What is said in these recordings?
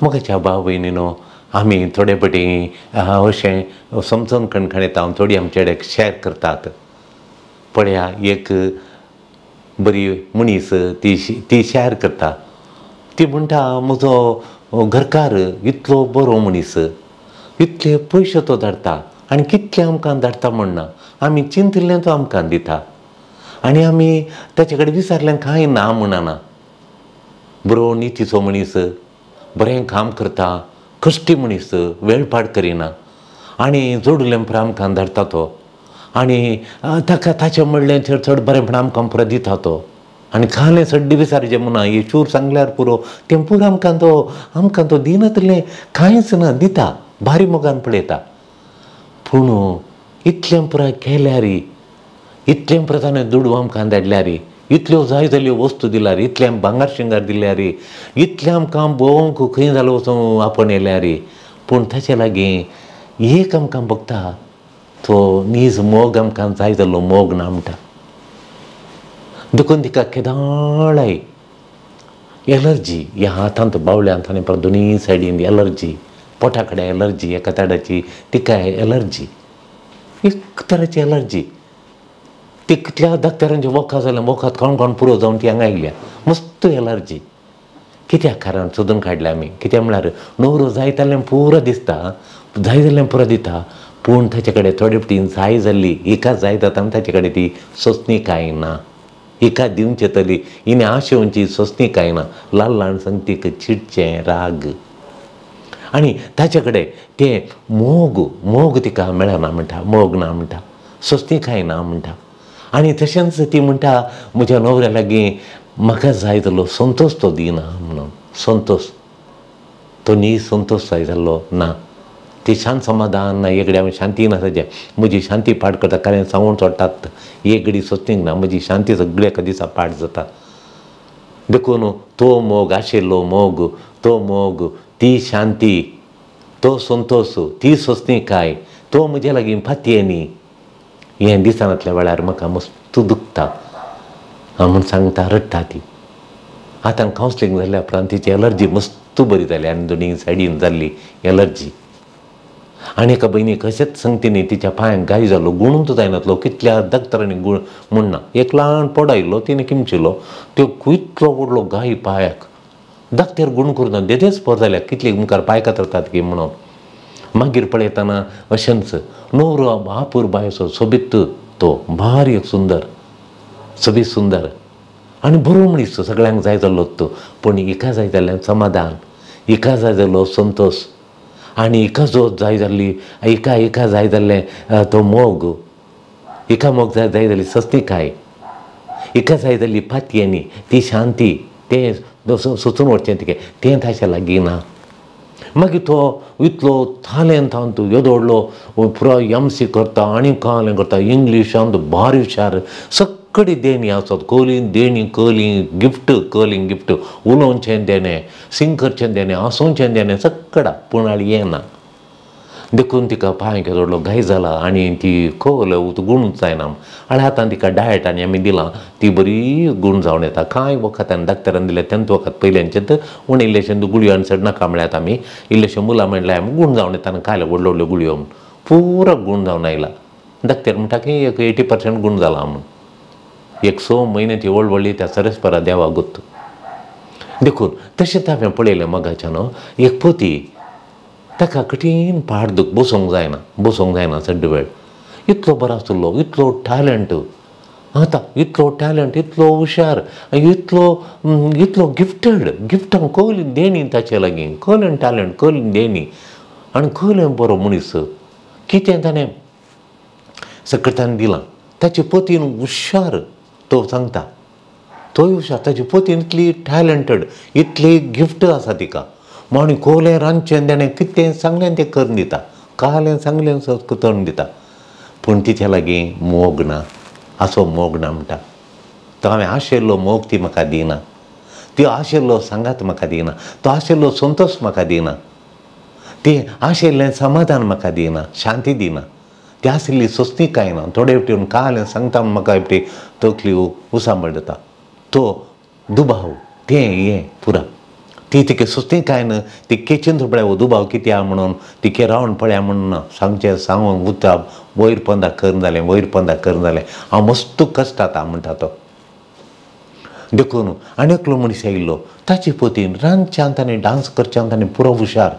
मोगाच्या भाव भयणीनो आमी थोडे पटी अशें समजून कणकणेता, थोडी आमचे कडेन शेअर करतात. पळया एक बरी मनीस ती ती शेअर करता, ती म्हणटा म्हजो घरकार इतलो बरो मनीस, इतले पयशे तो धाडटा आनी कितले आमकां धाडटा म्हणना, आमी चिंतिल्लें तो आमकां दिता आनी आमी ताचे कडेन विचारलें कांय ना म्हणना. बरो नितीचो मनीस, बरें काम करता, कश्टी मनीस, वेळ पाड करिना आनी जोडिल्लें पुरो आमकां धाडटा तो आनी ताका ताचें म्हणलें चड चड बरेंपण आमकां पुरो दिता तो आनी खालें सड्डी विचारचें म्हणना, हे चूर सांगल्यार पुरो तें पुरो आमकां तो दिनातलें कांयच ना, दिता भारी मोगान पळयता. पूण इतलें पुरो केल्यार, इतलें पुरो ताणें दुडू आमकां धाडल्यार, इतल्यो जाय जाल्यो वस्तू दिल्यार, इतलें भांगर शिंगार दिल्यार, इतलें आमकां भोवंक खंय जालो वचूं आपण येल्यार, पूण ताचे लागीं एक आमकां बघता तो नीज मोग आमकां जाय जाल्लो मोग ना म्हणटा. देखून तिका केदाळाय एलर्जी, ह्या हातांत बावल्यांत आनी परत दोनूय सायडीन एलर्जी, पोटा कडेन एलर्जी, एका ताडाची तिका एलर्जी, एक तरेची एलर्जी. ती कितल्या डॉक्टरांचे वखद जालें, वखद खावन खावन पुरो जावन ती हांगा आयल्या, मस्त एलर्जी. कित्याक कारण सोदून काडलें आमी, कित्याक म्हळ्यार न्हवरो जाय जाल्यार पुरो दिसता, जाय जाल्यार पुरो दिता, पूण ताचे कडेन थोडे फावटी जाय जाल्ली एका जाय जाता आनी ताचे कडेन ती सोंसणीकाय ना, एका दिवचे तरी हिणें आशेवची सोंसणीकाय ना, ल्हान ल्हान संगतीक चिडचें राग आनी ताचे कडेन तें मोग मोग तिका मेळना म्हणटा, मोग ना म्हणटा, सोंसणीकाय ना म्हणटा. आनी तशेंच ती म्हणटा म्हज्या न्हवऱ्या लागीं म्हाका जाय जाल्लो संतोश तो दिना म्हणून, संतोश तो न्ही संतोश जाय जाल्लो ना, ती शांत समाधान ना, एक घडी शांती ना ताजें, म्हजी शांती पाड करता, कारण सांगून सोडटात एक घडी सोंसनीक ना, म्हजी शांती सगळी एका दिसा पाड जाता. देखून तो मोग आशिल्लो मोग, तो मोग, ती शांती, तो संतोश, ती सोंसणीकाय, तो म्हज्या लागीं फातयेनी हें दिसनातल्या वेळार म्हाका मस्त दुखता हांव म्हूण सांगता, रडटा ती. आतां कावन्सिलींग जाल्या उपरांत तिची एलर्जी मस्त बरी जाली आनी दोनूय सायडीन जाल्ली एलर्जी. आनी एका भयणीक अशेंच संगतीनी तिच्या पांयांक घाय जालो, गुणूच जायनातलो, कितल्या डॉक्टरांनी गुण म्हणना, एक ल्हान पोड आयिल्लो तिणें किमचिलो, त्यो इतलो व्हडलो घाय पांयाक, डॉक्टर गुण करून देदेच पोर जाल्या कितली मुखार पांय कातरतात की म्हणून. मागीर पळयतना अशेंच न्हवरो आपुरबायेचो सोबीत तो भारी एक सुंदर सोबीत सुंदर आनी बरो मनीस सगळ्यांक जाय जाल्लो तो, पूण हिका जाय जाल्लें समाधान, हिका जाय जाल्लो संतोश आनी हिका जो जाय जाल्ली हिका हिका जाय जाल्लें तो मोग, हिका मोग जाय जाय जाल्ली सस्तीकाय, हिका जाय जाल्ली पातयेनी ती शांती, तें सोचून वचचें तिके तें ताच्या लागीं ना. मागीर तो इतलो थालेंत तूं येदो व्हडलो पुरो एम सी करता आनी कालें करता, इंग्लिशांत भारी हुशार, सगळी देणी आसत, कलीं देणी, कलीं गिफ्ट, कलीं गिफ्ट, उलोवचें देणें, सिंग करचें देणें, हांसोवचें देणें, सगळा पूण हाली येना. देखून तिका पांय केदो व्हडलो घाय जाला आनी ती खोल गुणूच जायना. आनी आतां तिका डायट आनी आमी दिलां, ती बरी गूण जावन येता. कांय वखद आनी डॉक्टरान दिलें तेंच वखद पयल्यांचें उणें इल्लेशें गुळयो आनी चड नाका म्हळ्यात आमी इल्लेशें मुलां म्हणल्यार आमी गूण जावन येता आनी खायले व्हडल्यो व्हडल्यो गुळयो म्हूण पुरो गूण जावन आयला. डॉक्टर म्हणटा की एक 80% गूण जाला म्हूण. एक 6 म्हयने ती व्हड व्हडली त्या सरस्परा देवा गुत्त. देखून तशेंच हांवें पळयलें मोगाच्यान एक पोती ताका कठीण पाड दुख, बसूंक जायना, बसूंक जायना चड वेळ, इतलो बरो आसलो, इतलो टॅलंट, आतां इतलो टॅलंट, इतलो हुशार, इतलो इतलो गिफ्टेड, गिफ्टां कहली देणी ताचे लागीं, कहलें टॅलंट, कहलें देणी आनी कहलें बरो मनीस, कितें ताणें सगळें ताणें दिलां. ताचे पोतीन हुशार तो सांगता, तोय हुशार, ताची पोतीन इतली टॅलंटेड, इतली गिफ्ट आसा तिका, आनी कोलें रांदचें देणें कितें सांगलें तें करून दिता, कालें सांगलें करून दिता, पूण तिच्या लागीं मोग ना, असो मोग ना म्हणटा. तो हांवें आशिल्लो मोग ती म्हाका दिना, ती आशिल्लो सांगात म्हाका दिना, तो आशिल्लो संतोश म्हाका दिना, ती आशिल्लें समाधान म्हाका दिना, शांती दिना, ती आशिल्ली सोंसणीकाय ना. थोडे फावटी कालें सांगता म्हाका एकटी तकली उसांबळ जाता, तो दुबाव तें हें पुरा ती तिके सुस्ती काय न्हू ती केचीन पळया दुबाव कित्या म्हणून तिके रावन पळया म्हणून ना सांगचें सांगून उता वयर पंदा करून जालें वयर पंदा करून जालें हांव मस्त कश्टाता म्हणटा तो. देखून आनी एकलो मनीस आयिल्लो ताचे पोतीन रांदच्यांत आनी डांस करच्यांत आनी पुरो हुशार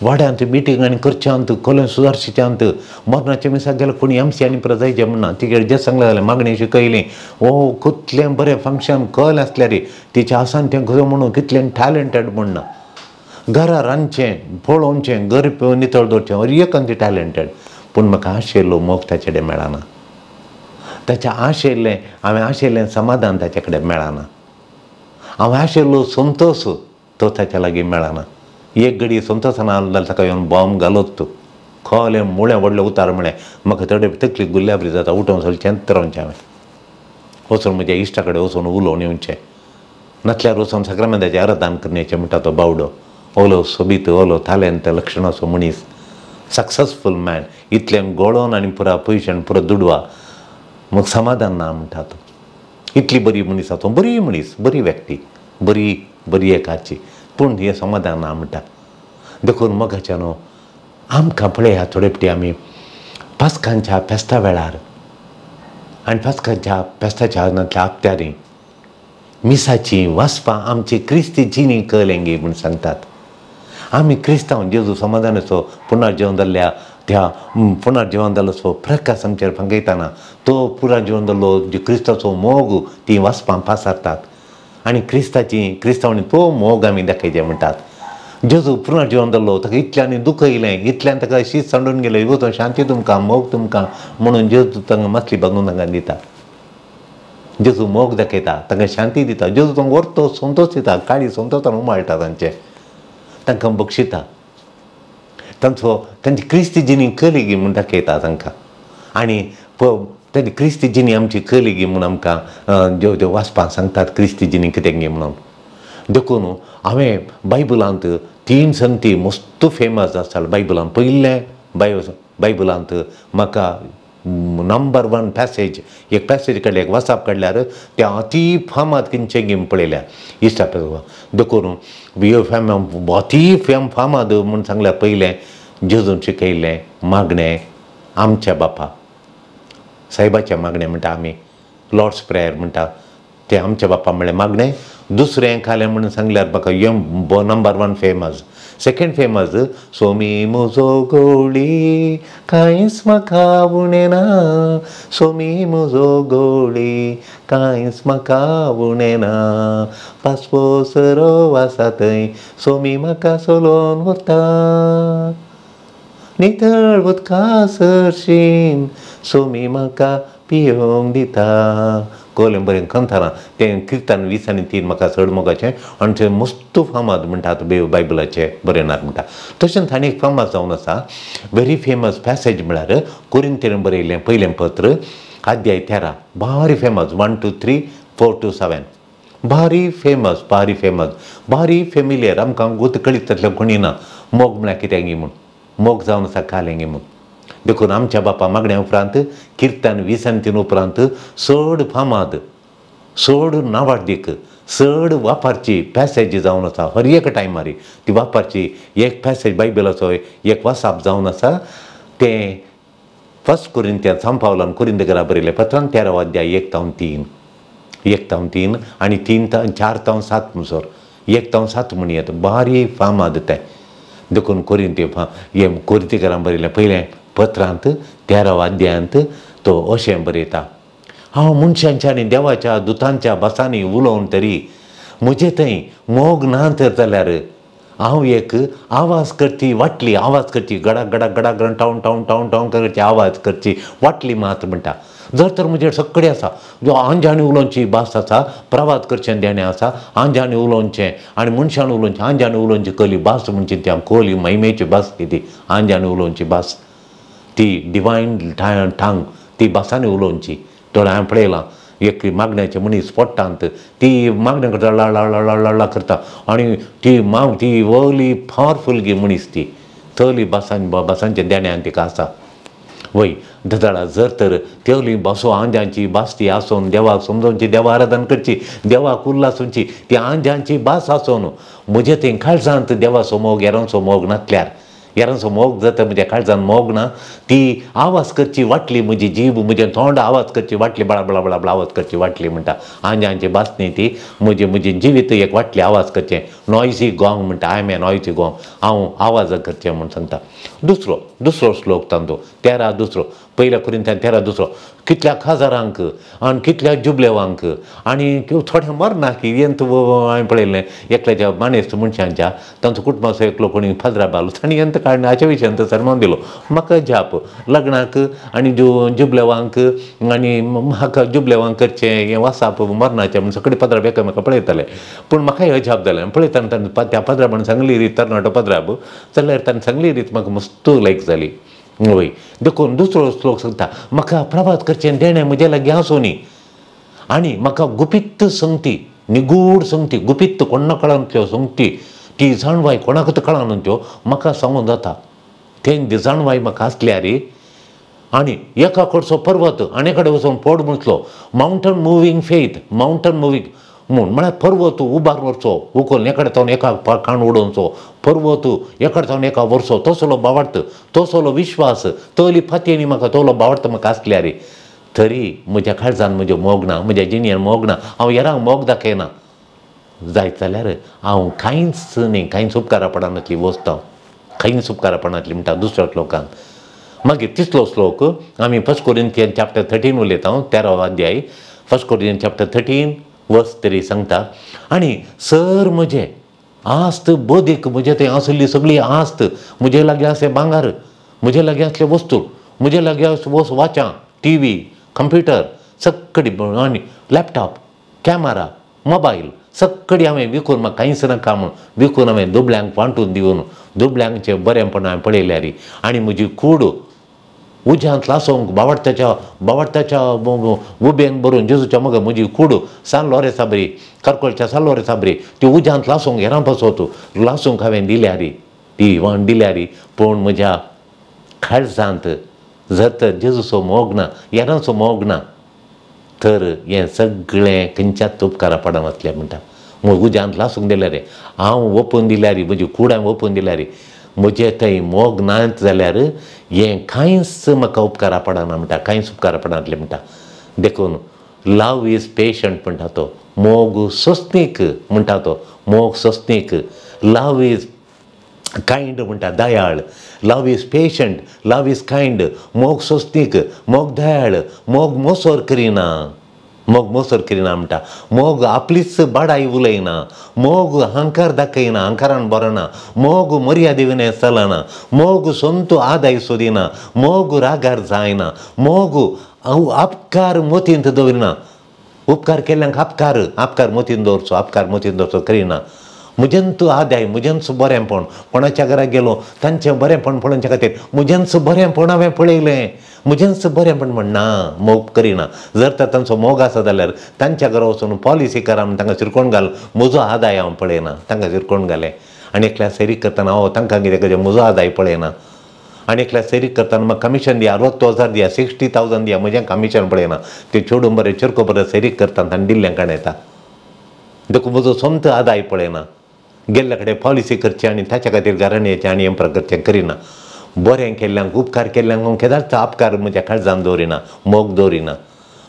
वाड्यांत मिटींग आनी करच्यांत कोलें सुदारचेच्यांत मरणाच्या मिसाक गेल्यार कोणी एमसी आनी प्रजायचें म्हणना तिगेर जे सांगलें जाल्यार मागणी शिकयली ओ कितलें बरें फंक्शन कळ्ळें आसल्यार तिच्या आसान तें कसो म्हणून कितलें टॅलंटेड म्हणना घरा रांदचें पळोवचें घर नितळ दवरचें हर एक ती टॅलंटेड. पूण म्हाका आशिल्लो मोग ताचे कडेन मेळना ताच्या आशिल्लें हांवें आशिल्लें समाधान ताचे कडेन मेळना हांवें आशिल्लो संतोश तो ताच्या लागीं मेळना. एक घडी संतोशान आसलो जाल्यार ताका येवन बॉम्ब घालत तूं खोलें मुळें व्हडलें उतार म्हळें म्हाका थोडे तकली गुल्ल्याबरी जाता उठोवन चलचेंच रावचें हांवें वचून म्हज्या इश्टा कडेन वचून उलोवन येवचें नासल्यार वचून साक्रामेंताचें आराधन करून येवचें म्हणटा तो बावडो ओलो सोबीत ओलो तालेंत लक्षणाचो मनीस सक्सेसफूल मॅन इतलें गोळोन आनी पुरा पयशे आनी पुरो दुडवा मग समाधान ना म्हणटा तो. इतली बरी मनीस तो बरी मनीस बरी व्यक्ती बरी बरी एकाची पूण हें समाधान ना म्हणटा. देखून मोगाच्या न्हू आमकां पळया थोडे फावटी आमी पास्कांच्या फेस्ता वेळार आनी पास्कांच्या फेस्ताच्या आनांतल्या हप्त्यारी मिसाची वाचपां आमची क्रिस्ती जिणी कळेंगी म्हूण सांगतात. आमी क्रिस्तांव जेजू समाधानाचो पुनर्जीवन जाल्ल्या त्या पुनर्जीवन जाल्लो प्रकाश आमचेर फांकयतना तो पुनर्जीवन जाल्लो क्रिस्ताचो मोग ती वाचपां पासारतात आनी क्रिस्ताची क्रिस्तांवांनी तो मोग आमी दाखयचे म्हणटात. जेजू पुनर्जीवन जाल्लो ताका इतल्यान दुखयलें इतल्यान ताका शीत सांडून गेलें वचून शांती तुमकां मोग तुमकां म्हणून जेजू तांकां मातली बांदून तांकां दिता. जेजू मोग दाखयता तांकां शांती दिता जेजू तांकां व्हरतो संतोश दिता काळी संतोशान उमाळटा तांचे तांकां बक्षिता तांचो तांची क्रिस्ती जिणी कलिगी म्हूण दाखयता तांकां आनी तांची क्रिस्ती जिणी आमची कलिगी म्हूण आमकां ज्यो ज्यो वाचपाक सांगतात क्रिस्ती जिणी कितें गे म्हणून. देखून हांवें बायबलांत तीन संती मस्त फेमस आसताले बायबलांत पयलें बायबलांत म्हाका नंबर वन पॅसेज एक पॅसेज काडल्यार एक वाचाप काडल्यार तें अती फामाद किंचे गेम पळयल्या इश्टा देखून अती फामाद म्हूण सांगल्यार पयलें जेजून शिकयल्लें मागणें आमच्या बापा सायबाचें मागणें म्हणटा आमी लॉर्ड्स प्रेयर म्हणटा तें आमच्या बापा म्हणलें मागणें. दुसरें खालें म्हणून सांगल्यार म्हाका number one famous second famous Somi म्हजो गोळी कांयच म्हाका उणें ना सोमी म्हजो गोळी कांयच म्हाका उणें ना पासवो सरो आसा थंय सोमी म्हाका सोलोवन व्हरता नितळ उदका सरशीन सोमी म्हाका पियोंक दिता. कोलें बरें कंथारां तें किर्तन 20 आनी 3 म्हाका चड मोगाचें आनी तें मस्त फामाद म्हणटात बायबलाचें बरें ना म्हणटा. तशेंच आनी एक फामाद जावन आसा व्हेरी फेमस पॅसेज म्हळ्यार कोरिंथीन बरयल्लें पयलें पत्र अध्याय 13 भारी फेमस 1 2 3 4 2 7 भारी फेमस भारी फेमस भारी फेमिलियर आमकां गोत कळीत तसलें कोणी ना मोग म्हळ्यार कितें गी म्हूण मोग जावन आसा कालें गी म्हूण. देखून आमच्या बापा मागण्या उपरांत किर्तन 20 आनी 3 उपरांत चड फामाद चड नावाडदीक चड वापरची पॅसेज जावन आसा हर एक टायमार ती वापरची एक पॅसेज बायबलाचो एक वासाप जावन आसा तें फर्स्ट कोरिंथियन संपावलान कोरिंथकरां बरयलें पत्रान 13 अध्याय 1 तावन 3 1 तावन 3 आनी 3 4 तावन 7 म्हणसर 1 तावन 7 म्हण येता भारी फामाद तें. देखून कोरिंथी हे कोरिंथकरां बरयलें पयलें पत्रांत 13 अध्यायांत तो अशें बरयता हांव मनशांच्या आनी देवाच्या दुतांच्या भासांनी उलोवन तरी म्हजे थंय मोग ना तर जाल्यार हांव एक आवाज करची वाटली आवाज करची गडा गडा गडा गड टावन टावन टावन टावन करची आवाज करची वाटली मात म्हणटा. जर तर म्हजेर सगळें आसा जो आंजाणी उलोवची भास आसा प्रवाद करचें देणें आसा आंजाणी उलोवचें आनी मनशान उलोवचें आंजाणी उलोवची कली भास म्हणची ती कोली महिमेची भास ती आंजाणी उलोवची भास ती डिवायन टांग ती भासांनी उलोवची थोडें हांवें पळयलां एक मागण्याचे मनीस पोट्टांत ती मागण्या करता ला ला ला ला ला करता आनी ती माग ती व्हडली पावरफूल गी मनीस ती तली भासांचें देण्यान तिका आसा. वय ददाळा जर तर तेवली भासो आंज्यांची भास ती आसून देवाक समजोवची, देवा आराधन करची, देवाक उल्लासोवची ती आंज्यांची भास आसून म्हजे थंय काळजांत देवाचो मोग हेरांचो मोग नासल्यार, हेरांचो मोग जाता म्हज्या काळजान मोग ना, ती आवाज करची वाटली म्हजी जीब म्हजें तोंड आवाज करची वाटली, बळा बळा बळा बळा आवाज करची वाटली म्हणटा. आंज्यांची भास न्ही ती म्हजें म्हजें जिवीत एक वाटली आवाज करचें, नॉयजी गोंग म्हणटा. I am a noisy gong, हांव आवाज करचें म्हूण सांगता. दुसरो दुसरो श्लोक तांचो 13 दुसरो, पयल्या कोरिंथान 13 दुसरो, कितल्या खाजारांक आनी कितल्या जुबलेवांक आनी थोडें मरना की येंत हांवें पळयलें एकल्याच्या मानेस्त मनशांच्या तांचो कुटुंबाचो एकलो कोणी फाजरा बालो ताणें यंत काडलें हाच्या विशयान सरमोन दिलो. म्हाका जाप लग्नाक आनी जुबलेवांक आनी म्हाका जुबलेवांक करचें हें वासाप मरणाचें म्हूण सगळे पदराब एकामेका पळयताले. पूण म्हाका हें जाप जालें पळयतना ताणें त्या पदराबान सांगली रीत, तरणाटो पदराब जाल्यार ताणें सांगली रीत म्हाका मस्त लायक जाली. वय देखून दुसरो श्लोक सांगता म्हाका प्रभात करचें देणें म्हज्या लागीं आसूं न्ही आनी म्हाका गुपीत संगती, निगूढ संगती, गुपीत कोण्णा कळना त्यो संगती, ती जाणवाय कोणाकूच कळना त्यो म्हाका सांगून जाता. तें जाणवाय म्हाका आसल्यार आनी एका कडचो पर्वत आनी कडेन वचून पोड म्हटलो, mountain moving faith, mountain moving म्हूण म्हळ्यार पर्वत उबार व्हरचो उखलून एकडे जावन एका काण उडोवचो, पर्वत एकडे जावन एका व्हरचो, तसलो बावार्थ, तसलो विश्वास, तली फातयेनी म्हाका तोलो बावार्थ म्हाका आसल्यार तरी म्हज्या काळजान म्हज्यो मोग ना, म्हज्या जिणेन मोग ना, हांव हेरांक मोग दाखयना जायत जाल्यार हांव कांयच न्ही, कांयच उपकारा पडनातली वस्त, हांव कांयच उपकारा पडनातली म्हणटा दुसऱ्या श्लोकान. मागीर तिसरो श्लोक आमी फर्स्ट कोरिंथियन चॅप्टर 13 उलयता, 13वो अध्याय, फर्स्ट कोरिंथियन चॅप्टर 13 वर्स 3 सांगता आनी सर म्हजें आस्त बोधीक म्हजें थंय आसली सगळी आस्त, म्हजे लागीं आसलें भांगर, म्हजे लागीं आसले वस्तू, म्हजे लागीं आसले वाचां, टी व्ही, कंप्युटर सगळी आनी लॅपटॉप, कॅमेरा, मोबायल सगळी हांवें विकून म्हाका कांयच नाका म्हूण विकून हांवें दुबळ्यांक वांटून दिवन दुबळ्यांचें बरेंपण हांवें पळयल्यार आनी म्हजी कूड उज्यांत लासोवंक बावडत्याच्या बावडत्याच्या उबेन भरून जेजूच्या मग म्हजी कूड सान लोरेसा बरी, करकोळच्या सान लोरेसा बरी ती उज्यांत लासूंक हेरां पासत लासूंक हांवें दिल्यार ती वाण दिल्यार, पूण म्हज्या काळजांत जर तर जेजूचो मोग ना, हेरांचो मोग ना तर हें सगळें खंयच्याच उपकारा पडनासलें म्हणटा. उज्यांत लासूंक दिल्यार हांव ओपून दिल्यार म्हजी कूड हांवें ओपून दिल्यार म्हजे थंय मोग नात जाल्यार हें कांयच म्हाका उपकारा पडना म्हणटा, कांयच उपकारा पडनातलें म्हणटा. देखून लव is patient म्हणटा तो, मोग सोंसणीक म्हणटा तो, मोग सोंसणीक. लव is kind म्हणटा, दयाळ. Love is patient, love is kind, मोग सोंसणीक, मोग दयाळ, मोग मोसोर करिना, मोग मोसर करिना म्हणटा, मोग आपलीच बाडाय उलयना, मोग अहंकार दाखयना, अहंकारान बरना, मोग मर्यादे विनय चलना, मोग सोंतू आदाय सोदिना, मोग रागार जायना, मोग अपकार मोतींत दवरिना, उपकार केल्ल्यांक अपकार अपकार मोतीन दवरचो, अपकार मोतीन दवरचो करिना. म्हजेंच आदाय, म्हजेंच बरेंपण, कोणाच्या घरा गेलो तांचें बरेंपण पळोवच्या खातीर म्हजेंच बरेंपण हांवें पळयलें, म्हजेंच बरेंपण म्हणना, मोग करिना. जर तर तांचो मोग आसा जाल्यार तांच्या घरा वचून पॉलिसी करा म्हूण तांकां शिरकोण घाल, म्हजो आदाय हांव पळयना, तांकां शिरकोण घालें. आनी एकल्या सैरीक करतना हांव तांकां कितें करचें, म्हजो आदाय पळयना. आनी एकल्या सैरीक करतना म्हाका कमिशन दिया, 60,000 दिया, 60,000 दिया, म्हजें कमिशन पळयना. ते चेडूं बरें चेरको बरें सैरीक करतना ताणें दिल्लें काण येता. देखून म्हजो सोमतो आदाय पळयना, गेल्ल्या कडेन पॉलिसी करची आनी ताच्या खातीर घरान येचें आनी हें करचें करिना. बरें केल्ल्यांक, उपकार केल्ल्यांक हांव केदांच अपकार म्हज्या काळजान दवरिना, मोग दवरिना.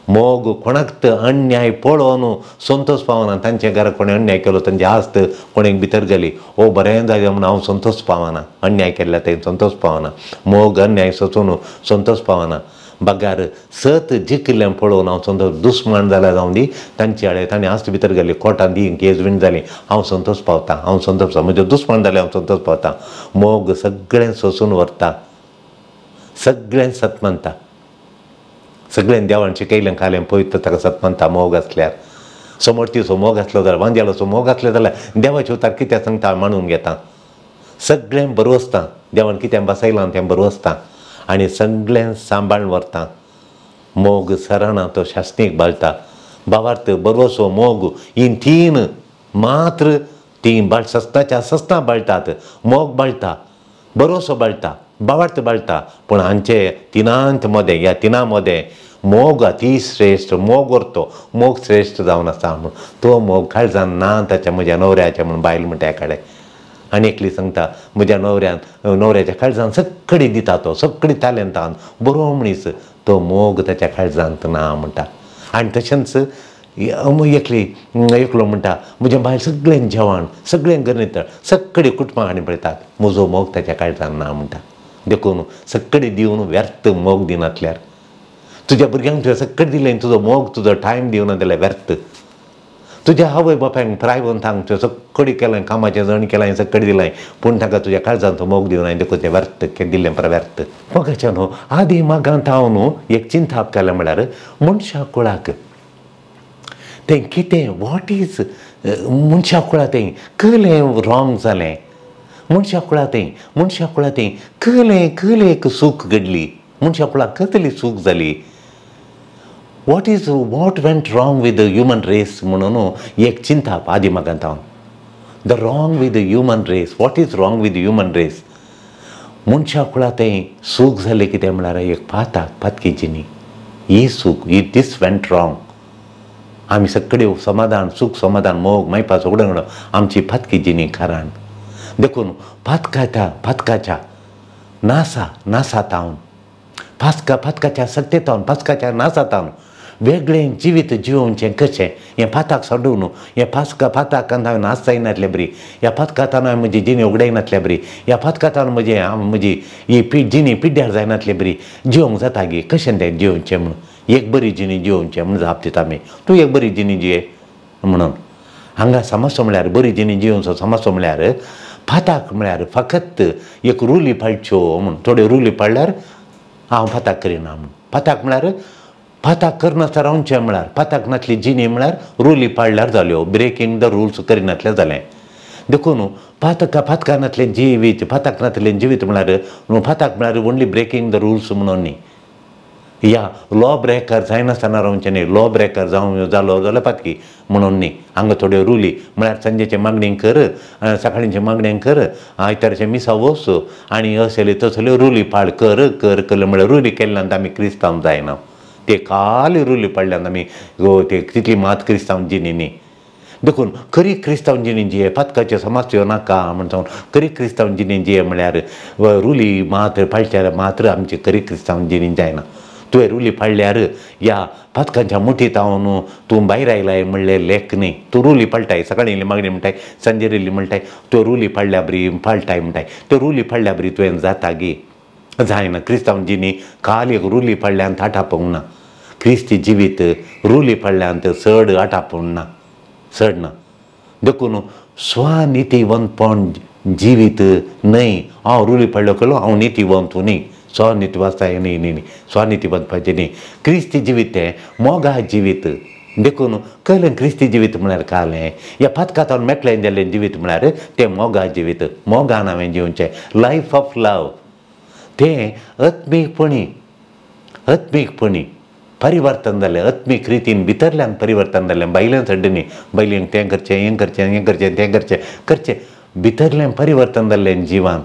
मोग कोणाक अन्याय पळोवन संतोष पावना, तांच्या घरा कोणें अन्याय केलो, तांची आस्त कोणेक भितर गेली, ओ बरें जालें म्हूण हांव संतोष पावना, अन्याय केल्ल्या थंय संतोष पावना. मोग अन्याय सोंसून संतोष पावना. बगार सत जिखिल्लें पळोवन हांव संतोष, दुस्मान जाल्यार जावं दी तांचे आळे तांणी आस्त भितर गेली, कोर्टान दी केस बीन जाली, हांव संतोष पावता, हांव संतोष पावता, म्हज्यो दुस्मान जाल्यार हांव संतोष पावता. मोग सगळें सोंसून व्हरता, सगळें सत मानता, सगळें देवान शिकयलें खालें पवित्र ताका सत मानता. मोग आसल्यार समर्थीचो मोग आसलो जाल्यार, वांजेलाचो मोग आसलो जाल्यार देवाचे उतार कितें सांगता मानून घेता, सगळें बरवसता, देवान कितें बसयलां तें बरवसता आनी सगळें सांबाळून व्हरता. मोग सराना तो शास्नीक बाळटा. भावार्थ बरवसो मोग ही तीन मात्र तीं बाळ सस्ताच्या सस्ता बाळटात. मोग बाळटा, बरोसो बाळटा, बावार्थ बाळटा पूण हांचे तिनांत मदें ह्या तिनां मदें मोग अती श्रेश्ठ, मोग उरतो, मोग श्रेश्ठ जावन आसा म्हूण तो मोग काळजान ना ताच्या म्हज्या न्हवऱ्याच्या म्हूण बायल म्हणटा एकाडे. आनी एकली सांगता म्हज्या न्हवऱ्यान न्हवऱ्याच्या काळजान सगळी दिता तो, सगळी तालेंतान बरो मनीस, तो मोग ताच्या काळजांत ना म्हणटा. आनी तशेंच एकली एकलो म्हणटा म्हजें बायल सगळें जेवण सगळें गणित सगळी कुटुंबां आनी पळयतात, म्हजो मोग ताच्या काळजान ना म्हणटा. देखून सगळी दिवन व्यर्थ मोग दिनातल्यार, तुज्या भुरग्यांक तुवें सगळें दिलें, तुजो मोग तुजो टायम दिवना जाल्यार व्यर्थ. तुज्या आवय बापायक प्रायवंतांक तुवें सगळें केलें, कामाचें जण केलें, सगळें दिलें, पूण तांकां तुज्या काळजांत मोग दिवना, देखून तें व्यर्थ दिल्लें परा व्यर्थ. मोगाचें न्हू आदी मागांत हांव न्हू एक चिंताप केलें म्हळ्यार मनशा कुळाक तें कितें what is मनशा कुळा तें कलें रॉंग जालें, मनशा कुळा तें मनशा कुळा तें कलें कलें एक सूख घडली, मनशा कुळाक कसली चूक जाली, what is what went wrong with the human race म्हणून एक चिंताप आदी मागांत हांव. The wrong with the human race, what is wrong with human race. मनशा कुळा तें चूक जालें कितें म्हळ्यार एक पाताक पातकी जिणी ही चूक, ही दीस वेंट रॉंग. आमी सगळे समाधान सूख समाधान मोग मायपा सगळें आमची पातकी जिणी कारण. देखून पातकाच्या पातकाच्या नासा नासा तावन पातका पातकाच्या सत्तेतावन पातकाच्या नासातावन वेगळें जिवीत जिवोवचें कशें, हें पाताक सोडून हें पासका पाताकान हांवें नाच जायनातल्या बरी, ह्या पातकातान हांवें म्हजी जिणी उगडायनातल्या बरी, ह्या पातकातान म्हजें म्हजी ही पि जिणी पिड्ड्यार जायनातल्या बरी जिवंक जाता गी, कशें तें जिवचें म्हणून एक बरी जिणी जिवचें म्हूण जाप दिता आमी, तूं एक बरी जिणी जिये म्हणून. हांगा समजो म्हळ्यार बरी जिणी जिवचो समजो म्हळ्यार पाताक म्हळ्यार फकत एक रुली पाळच्यो म्हूण, थोड्यो रुली पाळल्यार हांव पाताक करिना म्हूण. पाताक म्हळ्यार पाताक करनासतना रावचें म्हळ्यार पाताक नासली जिणी म्हळ्यार रुली पाळल्यार जाल्यो, ब्रेकींग the rules करिनातलें जालें. देखून पातका पातका नासलें जिवीत, पाताक नासलें जिवीत म्हळ्यार पाताक म्हळ्यार ओन्ली ब्रेकींग the rules म्हणून न्ही, या लॉ ब्रेकर जायनासतना रावचें न्ही, लॉ ब्रेकर जावं जालो जाल्यार पातकी म्हणून न्ही. हांगा थोड्यो रुली म्हळ्यार सांजेचें मागणें कर, सकाळींचें मागणें कर, आयतारचें मिसा वच आनी असले तसल्यो रुली पाळ कर कर केल्यो म्हळ्यार रुली केल्ल्यान आमी क्रिस्तांव जायना, ते खाली रुली पाळल्यान आमी ते तितली मात क्रिस्तांव जिणी न्ही. देखून खरी क्रिस्तांव जिणी जिये पातकाच्यो समस्यो नाका म्हण सांगून खरी क्रिस्तांव जिणी जिये म्हळ्यार रुली मात्र पाळच्यार मात्र आमची खरी क्रिस्तांव जिणी जायना. तुवें रुली पाळल्यार ह्या पातकांच्या मुठीत हांव तूं भायर आयलाय म्हणलें लेख न्ही, तूं रुली पाळटाय, सकाळीं इल्ली मागणी म्हणटाय, सांजेर इल्ली म्हणटाय, त्यो रुली पाळल्या बरी पाळटाय म्हणटाय, त्यो रुली पाळल्या बरी तुवें जाता गी जायना. क्रिस्तांव जिणी खाली एक रुली पाळल्यान आटापूंक ना, क्रिस्ती जिवीत रुली पाळल्यान चड आटापूंक ना, चड ना. देखून स्वनितीवंतपण जिवीत न्हय, हांव रुली पाळ्ळो केलो हांव नितीवंत न्ही, स्वनिती वाचताय न्ही न्ही न्ही स्वनितीवंतपाचें न्ही. क्रिस्ती जिवीत तें मोगा जिवीत. देखून कळ्ळें क्रिस्ती जिवीत म्हळ्यार कालें ह्या पातकातान मेकळें जाल्लें जिवीत म्हळ्यार तें मोगा जिवीत, मोगान हांवें जिवचें, लायफ ऑफ लव. तें आत्मीकपणी आत्मीकपणी परिवर्तन जालें, आत्मीक रितीन भितरल्यान परिवर्तन जालें, भायल्यान सड्डें न्ही, भायल्यान तें करचें हें करचें हें करचें तें करचें करचें, भितरल्यान परिवर्तन जाल्लें जिवान,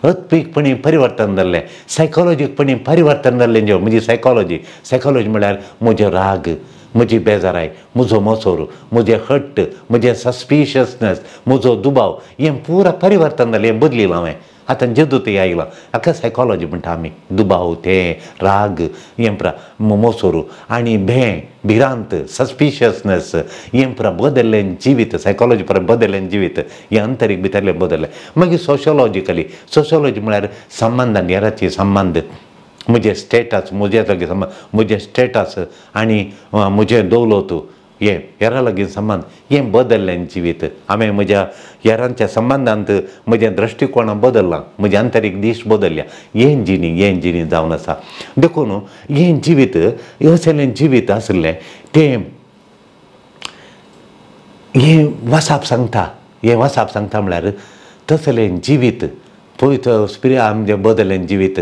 आत्मीकपणी परिवर्तन जाल्लें, सायकोलॉजीकपणी परिवर्तन जाल्लें जीव. म्हजी सायकोलॉजी, सायकोलॉजी म्हळ्यार म्हजो राग, म्हजी बेजाराय, म्हजो मोसोर, म्हजें हट्ट, म्हजें सस्पिशियसनेस, म्हजो दुबाव, हें पुरा परिवर्तन जालें, हें बदलिलां हांवें. आतां जेदूं आयलां हाका सायकोलॉजी म्हणटा आमी, दुबाव, तें राग, हें पुरा मोसोर आनी भें, भिरांत, सस्पिशियसनेस, हें पुरा बदल्लें जिवीत, सायकोलॉजी पुरा बदल्लें जिवीत, हें अंतरीक भितरलें बदल्लें. मागीर सोशोलॉजिकली, सोशोलॉजी म्हळ्यार संबंदान हेराचे संबंद, म्हजें स्टेटस, म्हजे लागीं संबंद, म्हजें स्टेटस आनी म्हजें दौलत, हें हेरां लागीं संबंद, हें बदल्लें जिवीत. हांवें म्हज्या हेरांच्या संबंदांत म्हजें दृश्टिकोण बदल्लां, म्हजें आंतरीक दीश बदल्ल्या, हें जिणी हें जिणी जावन आसा. देखून हें जिवीत असलें जिवीत आसलें तें हें वासाप सांगता, हें वासाप सांगता म्हळ्यार तसलें जिवीत पवित्र स्पिरिट आमचें बदल्लें जिवीत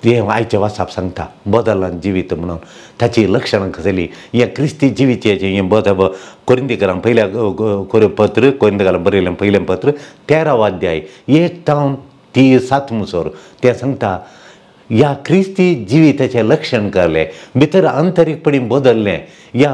हें आयचें वासाप सांगता, बदल्लां जिवीत म्हणून ताची लक्षणां कसली, हें क्रिस्ती जिविताचें हें बद कोरिंदीकरांक पयल्या पत्र, कोरिंदीकरांक बरयलें पयलें पत्र 13 अध्याय 1 ते 3-7 मुसोर तें सांगता ह्या क्रिस्ती जिविताचें लक्षण कळ्ळें, भितर आंतरीकपणी बदललें, ह्या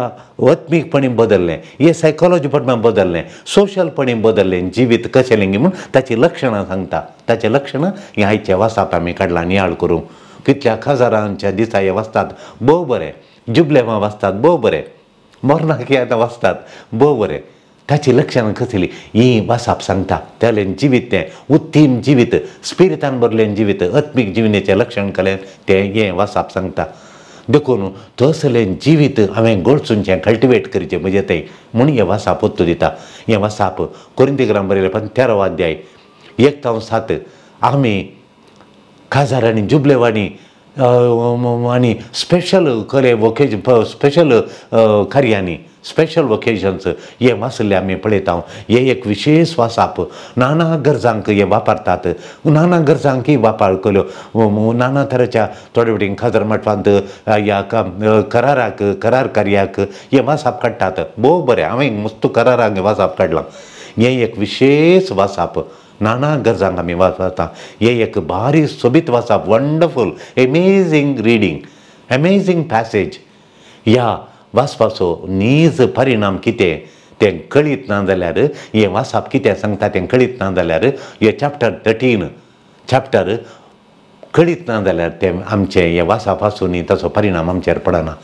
आत्मीकपणी बदललें, हे सायकोलॉजीपणी बदललें, सोशलपणी बदललें जिवीत कशें लेंगी म्हूण ताचीं लक्षणां सांगता. ताचें लक्षणां हें आयचें वासाप आमी काडलां नियाळ करूंक. कितल्या हजारांच्या दिसा हे वाचतात भोव बरें, जुबलेवां वाचतात भोव बरें, मरणाक आतां वाचतात भोव बरें. ताची लक्षणां कसली ही वासाप सांगता. तेलें जिवीत तें उत्तीम जिवीत, स्पिरितान भरलें जिवीत, आत्मीक जिवनेचें लक्षण कलें तें हें वासाप सांगता. देखून तसलें जिवीत हांवें गळसूनचें कल्टिवेट करचें म्हजें तें म्हूण हें वासाप ओत्तू दिता. हें वासाप कोरिंतीकरां बरयलें पण 13 अध्याय 1-7 आमी काजार आनी जुबलेवांनी आनी स्पेशल कले वोकेजन स्पेशल कार्यांनी स्पेशल वोकेजन्स हे वाचल्ले आमी पळयता. हे एक विशेष वासाप नाना गरजांक हे वापरतात, नाना गरजांकय वापर केल्यो नाना तरेच्या थोडे फावटी खाजर मठवांत ह्या कराराक करार कार्याक हे वासाप काडटात. भोव बरें, हांवें मस्त कराराक वासाप काडलां. हें एक विशेष वासाप नाना गरजांक आमी वापरता. हें एक भारी सोबीत वासाप, wonderful amazing reading, amazing passage. ह्या वाचपाचो नीज परिणाम कितें तें कळीत ना जाल्यार, हें वाचप कितें सांगता तें कळीत ना जाल्यार, हें चॅप्टर 13 चॅप्टर कळीत ना जाल्यार तें आमचें हें वाचप आसूनय ताचो परिणाम आमचेर पडना.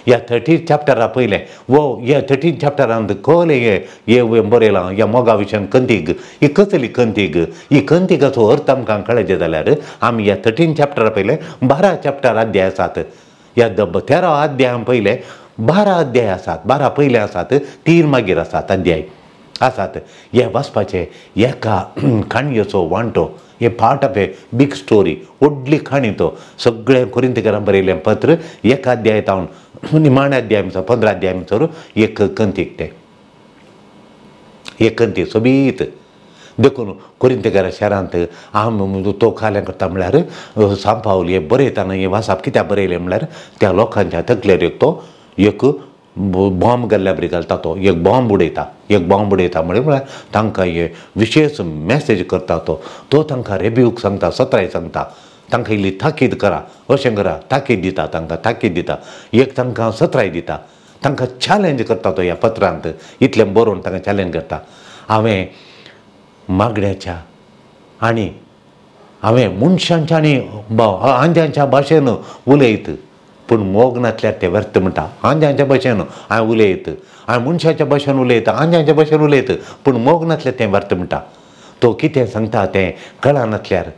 ह्या 13 चॅप्टरा पयलें वो ह्या 13 चॅप्टरांत कळ्ळें हें हें बरयलां ह्या मोगा विशयान कंतीक, ही कसली कंतीक, ही कंतीकाचो अर्थ आमकां कळचें जाल्यार आमी ह्या 13 चॅप्टरा पयलें 12 चॅप्टर अध्याय आसात. ह्या 13 अध्यायां पयलें 12 अध्याय आसात, 12 पयले आसात, 3 मागीर आसात अध्याय आसात. हे वाचपाचें एका काणयेचो वांटो, हे part of a big story, व्हडली काणी तो सगळें कोरिंतीकरां बरयलें पत्र एका अध्याय तावन निमाण्या अध्याय 15 अध्याय भितर एक कंतीक तें एक कंतीक सोबीत. देखून कोरिंतीकरा शारांत आम तो खाल्यां करता म्हळ्यार सांपावल हे बरयतना हें वाचप कित्याक बरयलें म्हळ्यार त्या लोकांच्या तकलेर एक तो एक बॉम्ब घाल्ल्या बरी घालता, तो एक बॉम्ब उडयता, एक बॉम्ब उडयता म्हळ्यार तांकां हे विशेष मॅसेज करता. तो तो तांकां रेब्यूक सांगता, सत्राय सांगता, तांकां इल्ली ताकीद करा, अशें करा, ताकीद दिता, तांकां ताकीद दिता, एक तांकां सत्राय दिता, तांकां चॅलेंज करता तो ह्या पत्रांत इतलें बरोवन तांकां चॅलेंज करता. हांवें मागण्याच्या आनी हांवें मनशांच्या आनी आंज्यांच्या भाशेन उलयत, पूण मोग नासल्यार तें व्यर्थ म्हणटा. आंज्यांच्या भाशेन हांवें उलयत, हांवें मनशाच्या भाशेन उलयता, आंज्यांच्या भाशेन उलयत, पूण मोग नासल्यार तें व्यर्थ म्हणटा. तो कितें सांगता तें कळनासल्यार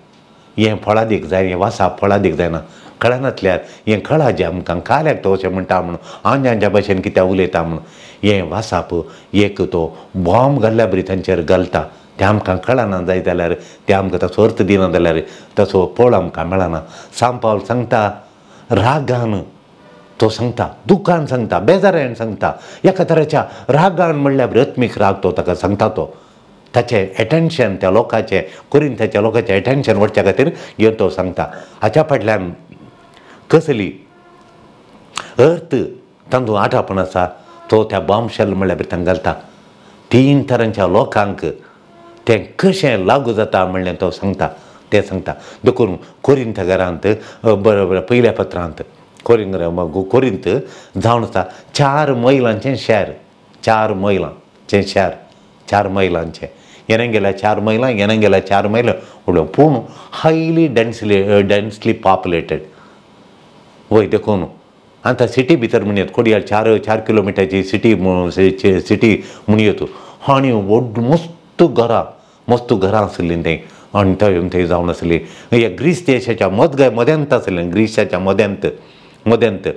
हें फळादीक जाय, हें वासाप फळादीक जायना. कळनासल्यार हें कळाजें आमकां काल्याक तो अशें म्हणटा म्हणून आंज्यांच्या भाशेन कित्याक उलयता म्हणून हें वासाप एक तो बॉम्ब घाल्ल्या बरी तांचेर घालता. तें आमकां कळना जायत जाल्यार, तें आमकां ताचो अर्थ दिना जाल्यार ताचो फळ आमकां मेळना. सांपावल सांगता रागान तो सांगता, दुखान सांगता, बेजारान सांगता, एका तरेच्या रागान म्हणल्यार आत्मीक राग तो ताका सांगता. तो ताचें एटेन्शन त्या लोकांचें कोरिंथाच्या लोकांचें एटेन्शन वचच्या खातीर हें तो सांगता. हाच्या फाटल्यान कसली अर्थ तांतूं आटापण आसा तो त्या बॉम्बशेल म्हणल्यार तांकां घालता. 3 तरांच्या लोकांक तें कशें लागू जाता म्हणलें तो सांगता, तें सांगता. देखून कोरिंथ घरांत बरोबर पयल्या पत्रांत कोरिंथ जावन आसा 4 मैलांचें शहर, 4 मैलांचें शहर, 4 मैलांचें, येणें गेल्यार 4 मैलां, येणें गेल्यार 4 मैलां उडोवं, पूण हायली डेन्सली पॉप्युलेटेड वय. देखून आतां सिटी भितर म्हणयत कोडियार 4 किलोमिटरची सिटी सिटी म्हणयत आनी व्हड मस्त घरां, मस्त घरां आसलीं थंय आनी थंय थंय जावन आसली. ह्या ग्रीस देशाच्या मध्यांत आसलें, ग्रीसाच्या मध्यांत मध्यांत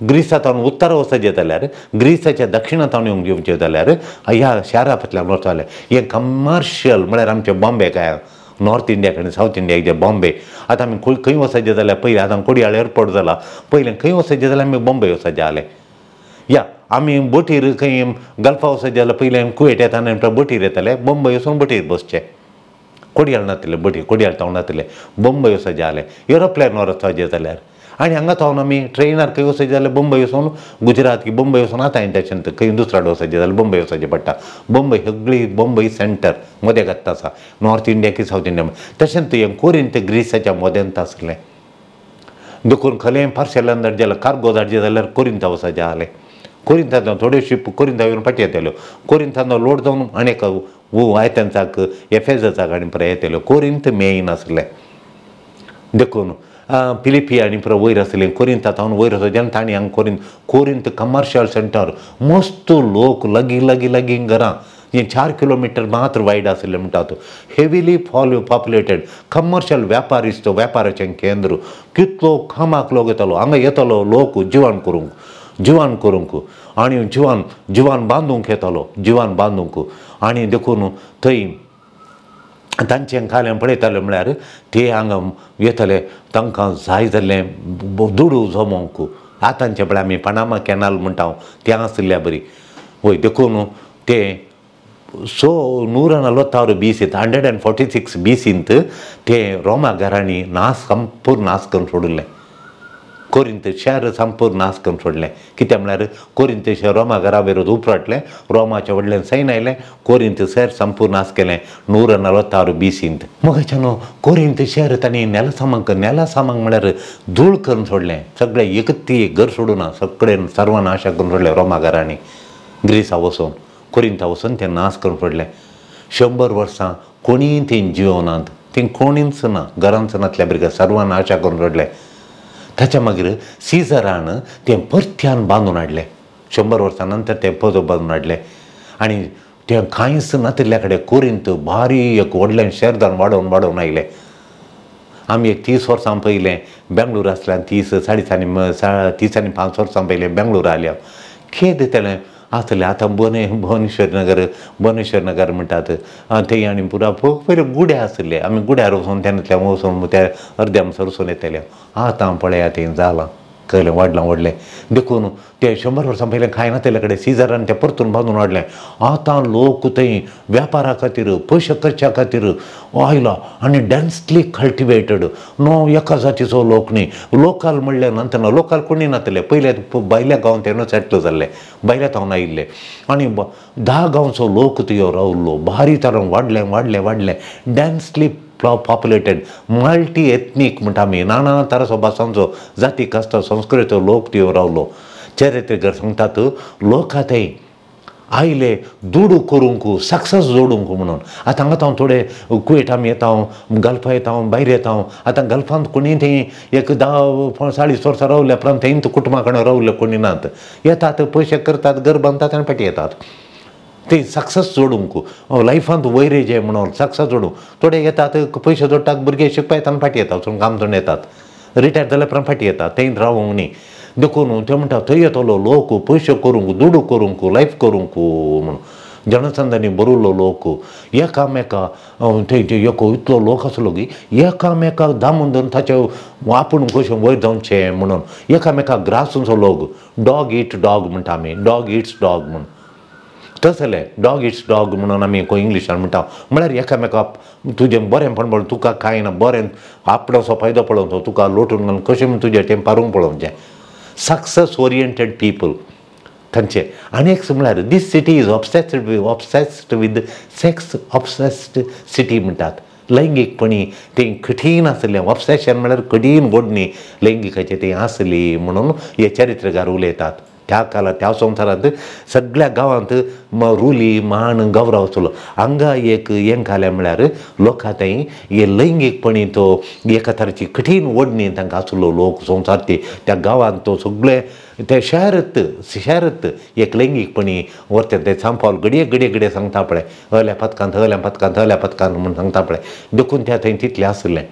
ग्रीसांत उत्तर वचचें जाल्यार, ग्रीसाच्या दक्षिणांत येवचें जाल्यार ह्या शारा फाटल्यान वतालें. हें कमर्शियल म्हळ्यार आमचें बॉम्बे काय नॉर्थ इंडिया कडेन सावथ इंडियाक जे बॉम्बे. आतां आमी खंय वचचें जाल्यार पयलीं आतां कोडियाळ एअरपोर्ट जाला, पयलें खंय वचचें जाल्यार आमी बॉम्बे वचचें जालें. या आमी बोटीर खंय गल्फा वचचें जाल्यार पयलें कुवेट येता आनी बोटीर येताले, बॉम्बे वचून बोटीर बसचें. कोडियाळ नासलें, बोटी कोडियाळ तावन नासलें, बॉम्बे वचचें जालें. एरोप्लेनार वचचें जाल्यार आनी हांगा थावन आमी ट्रेनार खंय वचपाचें जाल्यार बंबय वचून गुजरात की बंबय वचून आतां तशें खंय दुसरा वचपाचें जाल्यार बंबय वचपाचें पडटा. बंबय सगळी बंबय सेंटर मदें घातता आसा नॉर्थ इंडिया की सावथ इंडिया. तशेंच हें कोरिंत ग्रीसाच्या मदेंत आसलें देखून खलें पार्सेलान धाडचें जाल्यार कार्गो धाडचें जाल्यार कोरिंता वचपाचें आहलें. कोरिंतांत थोड्यो शिप कोरिंता येवन फाटी येताल्यो कोरिंतान लोड जावन आनी एका आयतांचाक एफेजाचाक आनी परत येताल्यो. कोरिंत मेन आसलें देखून फिलिपी आनी परत वयर आसलें कोरिंता थावन वयर वचो जेन्ना तांणी हांगा कोरिंत कोरिंत कमर्शियल सेंटर मस्त लोक लागीं लागीं लागीं घरां हें 4 किलोमिटर मात्र वायड आसलें म्हणटात. हेविली पॉप्युलेटेड कमर्शियल व्यापारिस्त व्यापाराचें केंद्र कितलो कामाक लोक येतालो हांगा येतालो लोक जिवान करूंक जिवान करूंक आनी जिवान जिवान बांदूंक येतालो जिवान बांदूंक. आनी देखून थंय तांचें काल्यां पळयताले म्हळ्यार ते हांगा येताले तांकां जाय जाल्लें दुडू जमोवंक. आतांचें पळय आमी पनामा कॅनाल म्हणटा तें आशिल्ल्या बरी वय. देखून ते सो 146 बीसींत 146 बीसींत ते रोमा घरांनी नाश संपूर्ण नाश करून सोडिल्लें. कोरिंत शहर संपूर्ण नाश करून सोडलें. कित्याक म्हळ्यार कोरिंत शहर रोमा घरा विरोध उपराटलें रोमाच्या व्हडल्यान सैन आयलें कोरिंत शहर संपूर्ण नाश केलें 146 बीसींत. मगाच्यान कोरिंत शहर तांणी नेलसामांक नेलसामांक म्हळ्यार धूळ करून सोडलें. सगळें एकती घर सोडूना सगळें सर्वनाश करून सोडलें रोमा घरांनी ग्रीसा वचून कोरिंता वचून तें नाश करून सोडलें. 100 वर्सां कोणीय थंय जिवनात थंय कोणीच ना घरांच नातल्या भुरग्यां सर्वनाश करून सोडलें. ताच्या मागीर सीजरान तें परत्यान बांदून हाडलें 100 वर्सां नंतर तें पदो बांदून हाडलें आनी तें कांयच नातिल्ल्या कडेन कोरिंत भारी एक व्हडलें शहर वाडोवन वाडोवन आयलें. आमी एक 30 वर्सां पयलें बेंगळूर आसल्यान 30 30 आनी 5 वर्सां पयलें बेंगळूर आयल्या खेद येतालें आसलें. आतां भुवनेश्वर नगर भुवनेश्वर नगर म्हणटात थंय आनी पुरा पयले गुड्या आसले आमी गुड्यार वचून तेन्नातल्यान वचून त्या अर्द्या म्हणसर वचून येताले. आतां पळया थंय जालां कळ्ळें वाडलां व्हडलें. देखून ते 100 वर्सां पयलें कांय नातिल्ल्या कडेन सीजरान तें परतून बांदून हाडलें. आतां लोक थंय व्यापारा खातीर पयशे करच्या खातीर आयला आनी डेन्सली कल्टिवेटेड न्हू एका जातीचो लोक न्ही. लोकल म्हणल्या नंतर लोकल कोणी नातले पयले भायल्या गांवांत तेन्ना सेटल जाल्ले भायल्या थावन आयिल्ले आनी 10 गांवचो लोक थंय रावल्लो भारी तरान वाडलें वाडलें वाडलें डेन्सली पॉप्युलेटेड मल्टी एथनीक म्हणटा आमी नाना तराचो भासांचो जाती कास्ता संस्कृतीचो लोक थंय रावलो. चरित्रकार सांगतात लोक थंय आयले दुडू करूंक सक्सेस जोडूंक म्हणून. आतां हांगा हांव थोडे कुवेट आमी येता गल्फा येता भायर येता. आतां गल्फांत कोणी थंय एक 10 40 वर्सां रावल्या उपरांत थंय कुटुंबा कडेन रावले कोणी नात येतात पयशे करतात घर बांदतात आनी फाटीं येतात. ते सक्सेस जोडूंक लायफांत वयर येचें म्हणून सक्सेस जोडूंक थोडे येतात पयशे जोडटात भुरगे शिकपा येतात आनी फाटीं येतात वचून काम करून येतात रिटायर जाल्या उपरांत फाटीं येतात थंय रावूंक न्ही. देखून ते म्हणटा थंय येतलो लोक पयशे करूंक दुडू करूंक लायफ करूंक म्हणून जनसंधांनी बरयल्लो लोक एकामेका थंय एक इतलो लोक आसलो की एकामेकाक दामून धरून ताचे आपूण कशें वयर जावचें म्हणून एकामेकाक ग्रासूचो लोक डॉग it dog म्हणटा आमी डॉग it's dog म्हणून तसलें डॉग it's dog म्हणून आमी इंग्लिशान म्हणटा. म्हळ्यार एकामेका तुजें बरेंपण पळोवन तुका कांय ना बरें आपणाचो फायदो पळोवचो तुका लोटून घालून कशें म्हूण तुजें तें पारूंक पळोवचें. सक्सेस ओरिएंटेड पीपल तांचे. आनी एक म्हळ्यार this city is obsessed with sex obsessed city म्हणटात. लैंगीकपणी तें कठीण आसलें ऑब्सेशन म्हळ्यार कठीण गोडणी लैंगिकाचें तें आसली म्हणून हे चरित्रकार उलयतात. त्या काळार त्या संवसारांत सगळ्या गांवांत रुली मान गौरव आसलो. हांगा एक हें घालें म्हळ्यार लोकां थंय हे लैंगीकपणी तो एका तरेची कठीण ओडणी तांकां आसलो लोक संवसार ती त्या गांवांत तो सगळे ते शहरत शहरत एक लैंगीकपणी व्हरता ते सांपावल घडये घडये घडये सांगता पळय हल्या पदकांत हल्या पदकांत हल्या पदकांत म्हूण सांगता पळय. देखून त्या थंय तितलें आसलें.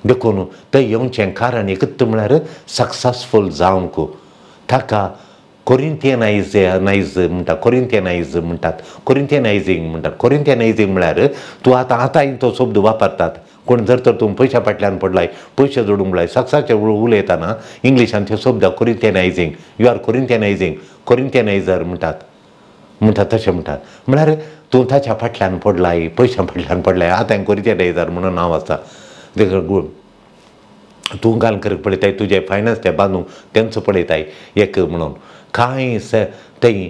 देखून थंय येवचें कारण एकूच म्हळ्यार सक्सेसफूल जावंक ताका कोरिंथियनायज नायज म्हणटा कोरिंथियनायज म्हणटात कोरिंथियनायजींग म्हणटात. कोरिंथियनायजींग म्हळ्यार तूं आतां आतां तो शब्द वापरतात कोण जर तर तूं पयशा फाटल्यान पडलाय पयशे जोडूंक लाय सक्साचे उलयतना इंग्लिशान ते शब्द कोरिंथियनायजींग you are कोरिंथियनायजींग कोरिंथियनायजर म्हणटात म्हणटात तशें म्हणटात. म्हळ्यार तूं ताच्या फाटल्यान पडलाय पयशां फाटल्यान पडलाय आतां कोरिंथियनायजर म्हणून नांव आसा. तूं घाल करूंक पळयताय, तुजें फायनान्स ते बांदूंक तेंचो पळयताय एक म्हणून कांय थंय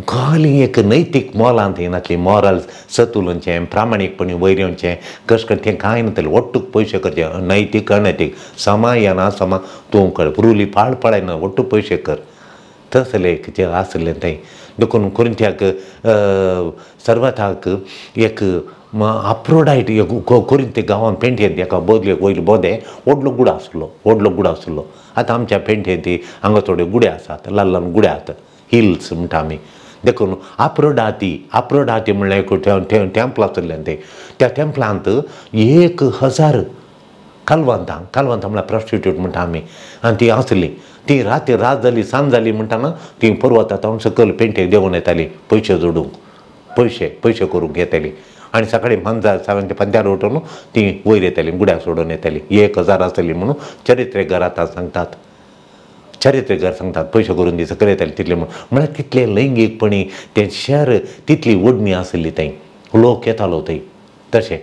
खाली एक नैतीक मोलां थंय नासली, मॉरल सतुलनचें प्रामाणीकपणी वयर येवचें कशें करून तें कांय नासलें. ಒಟ್ಟುक पयशे करचे, नैतीक अनैतीक समा या ना समा तूं कर, रुली पाळ पळयना ಒಟ್ಟು पयशे कर, तसलें एक जें आसलें थंय. देखून कोरिंथ्याक सर्वताक एक अप्रोडायट एक कोरिंथ गांवान पेंटेंत एका बोदलेक वयले बोदे व्हडलो गुडो आसलो, व्हडलो गुडो आसलो. आतां आमच्या पेंटेंत हांगा थोडे गुडे आसात, ल्हान ल्हान गुडे आसात, हिल्स म्हणटा आमी. देखून आप्रोडाती, आप्रोडाती म्हणल्यार एक टेम्पल आसलें तें. त्या टेम्पलांत 1000 कलवंतां, कलवंतां म्हणल्यार प्रोस्टिट्यूट म्हणटा आमी, आनी ती आसली. ती राती रात जाली सांज जाली म्हणटाना ती पर्वता तावन सकयल पेंटेक देंवून येताली पयशे जोडूंक, पयशे पयशे करूंक येताली. आनी सकाळीं पंजार सगळ्यांच्या पंद्यार उठून ती वयर येताली, गुड्याक सोडून येताली. 1000 आसतली म्हणून चरित्रेकार आतां सांगतात, चरित्रेकार सांगतात पयशे करून ती सकयल येताली तितले म्हणून. म्हळ्यार तितले लैंगीकपणी तें शहर तितली ओडणी आसली थंय, लोक येतालो थंय तशें.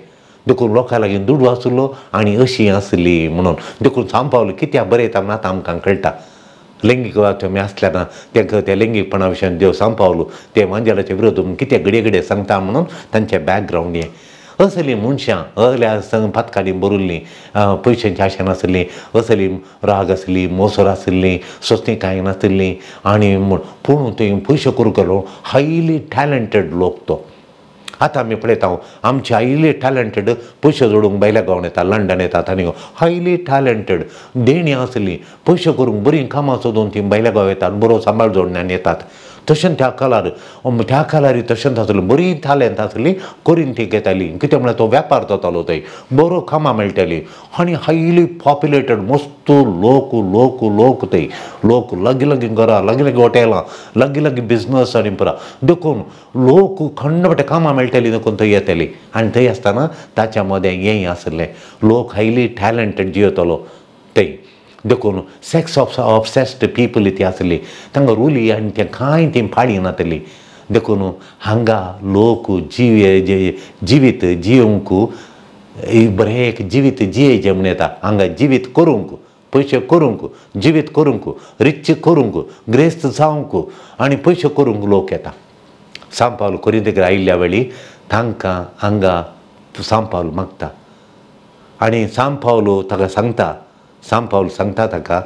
देखून लोकां लागीं दुडू आसलो आनी अशी आसली म्हणून. देखून सांपावलो कित्याक बरयता म्हणून आतां आमकां कळटा. लैंगीक तुमी आसल्या ना तांकां त्या लैंगीकपणा विशयान देव सांपावलो ते मांजेलाचे विरोध कित्याक घडये घडये सांगता म्हणून तांचें बॅकग्रावंड हें. असली मनशां असल्या पातकांनी भरिल्लीं, पयशांची आशा नासली, असली राग आसली, मोसर आसली, सोंसणीकाय नासली. आनी पूण थंय पयशे करूंक गेलो हायली टॅलंटेड लोक तो. आतां आमी पळयता आमचे हायली टॅलंटेड पयशे जोडूंक भायल्या गांवान येता, लंडन येतात आनी हायली टॅलंटेड देणी आसली, पयशे करूंक बरीं कामां सोदून ती भायल्या गांव येतात, बरो सांबाळ जोडण्यान येतात. तशेंच त्या काळार, त्या काळार तशेंच आसलें, बरी टॅलंट आसली, कोरिंथीक येताली. कितें म्हळ्यार तो वेपार जातालो थंय, बरो कामां मेळटालीं आनी हायली पॉप्युलेटेड मस्त लोक लोक लोक थंय, लोक लागीं लागीं घरां, लागीं लागीं हॉटेलां, लागीं लागीं बिजनस आनी पुरा. देखून लोक खंडपटे कामां मेळटालीं देखून थंय येताली. आनी थंय आसतना ताच्या मदें हेंय आसलें, लोक हायली टॅलंटेड जियेतालो थंय. देखून सेक्स ऑब्सेस्ड पीपल ती आसली, तांकां रुली आनी तें कांय ती पाळी नासली. देखून हांगा लोक जिवीत जियोवंक बरें एक जिवीत जियेचें म्हण येता. हांगा जिवीत करूंक, पयशे करूंक, जिवीत करूंक, रिच करूंक, ग्रेस्त जावंक आनी पयशे करूंक लोक येता. सांपावल कोरिंथेक आयिल्ल्या वेळी तांकां हांगा सांपावल मागता आनी सांपावलो ताका सांगता, सांपावल सांगता ताका,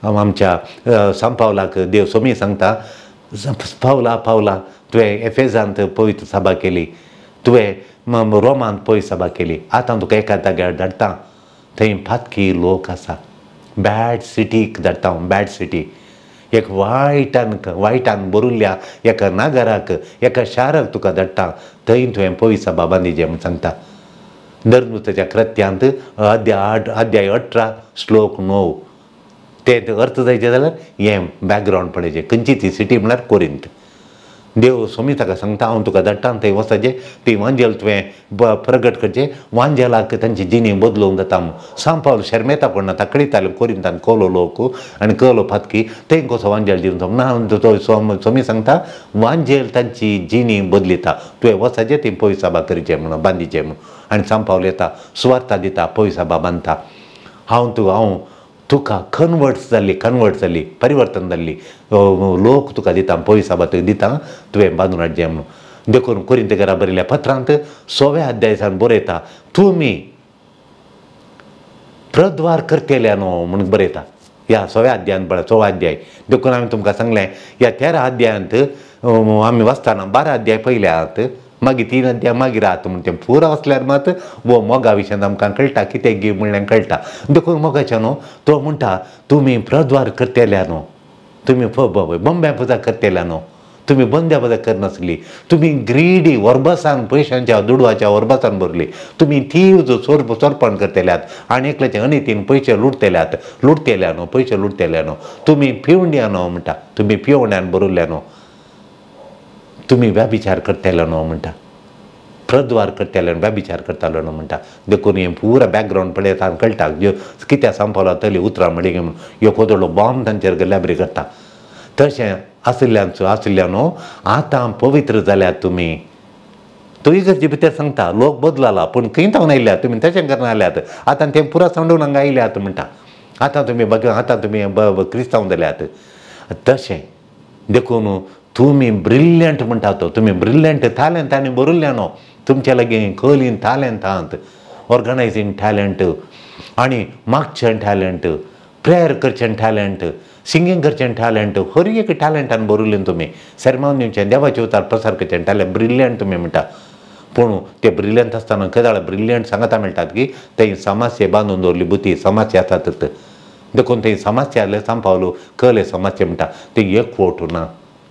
आमच्या सांपावलाक देव सोमी सांगता, पावला पावला तुवें एफेजांत पवित्र सभा केली, तुवें रोमांत पवित्र सभा केली, आतां तुका एका जाग्यार धाडटा, थंय पातकी लोक आसा, बॅड सिटीक धाडटा हांव, बॅड सिटी, एक वायटान वायटान भरिल्ल्या एका नागराक, एका शाराक तुका धाडटा, थंय तुवें पवित्र सभा बांदिचें म्हूण सांगता. धर्मदूताच्या कृत्यांत अध्याय 18 श्लोक 9 ते अर्थ जायचे जाल्यार हें बॅकग्रावंड पळयचें. खंयची ती सिटी म्हळ्यार कोरिंथ. देव सोमी ताका सांगता हांव तुका धाडटा, थंय वचपाचें, ती वांजेल तुवें प्रगट करचें, वांजेलाक तांची जिणी बदलूंक जाता म्हूण. सांपावल शर्मेता पडना, ताका कळयतालें कोरिंथान कोलो लोक आनी कोलो पातकी, थंय कसो वांजेल दिवन ना तो सोमी सांगता वांजेल तांची जिणी बदलिता, तुवें वचपाचें ती पयस सभा करचें म्हणून, बांदिचें म्हणून. आनी सांपावल येता, सुवार्ता दिता, पयस सभा बांदता. हांव तुका कन्वर्ट जाल्ली, कन्वर्ट जाल्ली, परिवर्तन जाल्ली लोक तुका दिता, पयस सभा तुका दिता, तुवें बांदून हाडचें म्हणून. देखून कोरिंथेकरा बरयल्ल्या पत्रांत 6व्या अध्यायान बरयता, तुमी प्रद्वार करतल्या न्हू म्हणून बरयता. ह्या 6व्या अध्यायान पळय, 6वो अध्याय. देखून आमी तुमकां सांगलें ह्या 13 अध्यायांत आमी वाचतना 12 अध्याय पयले आहात, मागीर 3 अध्याय मागीर आहात म्हण तें पुरो वाचल्यार मात वो मोगा विशयांत आमकां कळटा, कितें गी म्हणल्यार कळटा. देखून मोगाच्या न्हू तो म्हणटा तुमी प्रद्वार करतल्या न्हू, तुमी बॉम्ब्या पुजा करतल्या न्हू, तुमी बंद्या पुजा करनासली, तुमी ग्रीडी वर्बसान पयशांच्या दुडवाच्या वर्बसान भरली, तुमी थीव चोरपण करतल्यात आनी एकल्याचे अनितीन पयशे लुटतल्यात, लुटतल्या न्हू, पयशे लुटतल्या न्हू, तुमी पिवंड्या न्हू म्हणटा, तुमी पिवण्यान भरिल्ल्या न्हू, तुमी व्यभिचार करतले न्हू म्हणटा, प्रद्वार करतले व्यभिचार करतालो न्हू म्हणटा. देखून हें पुरा बॅकग्रावंड पळयता कळटा ज्यो कित्याक सांपवला तली उतरां म्हणली म्हणून ह्यो कोदोडो बॉम्ब तांचेर गेल्याबरी करता. तशें आशिल्ल्यान आशिल्ल्या न्हू आतां पवित्र जाल्यात तुमी, तो इगर्जे भितर सांगता लोक बदलाला पूण खंय थावन आयल्यात तुमी तशें करना आयल्यात आतां ते पुरा सांडून हांगा आयल्यात म्हणटा आतां तुमी आतां तुमी क्रिस्तांव जाल्यात तशें देखून तुमी ब्रिल्यंट म्हणटा तो तुमी ब्रिल्यंट टॅलंट आनी बरयल्ल्या न्हू तुमच्या लागीं कलीन टॅलंट आहात ऑर्गनायजींग टॅलंट आनी मागचें टॅलंट प्रेयर करचें टॅलंट सिंगींग करचें टॅलंट हर एक टॅलंटान बरयलें तुमी सेरमांव दिवचें देवाचे उतार प्रसार करचें टॅलंट ब्रिल्यंट तुमी म्हणटा पूण ते ब्रिल्यंट आसतना केदाळ ब्रिल्यंट सांगता मेळटात की थंय समस्या बांदून दवरली बुती समस्या आसात देखून थंय समस्या आसले सांपावलो कले समस्या म्हणटा थंय एकवट ना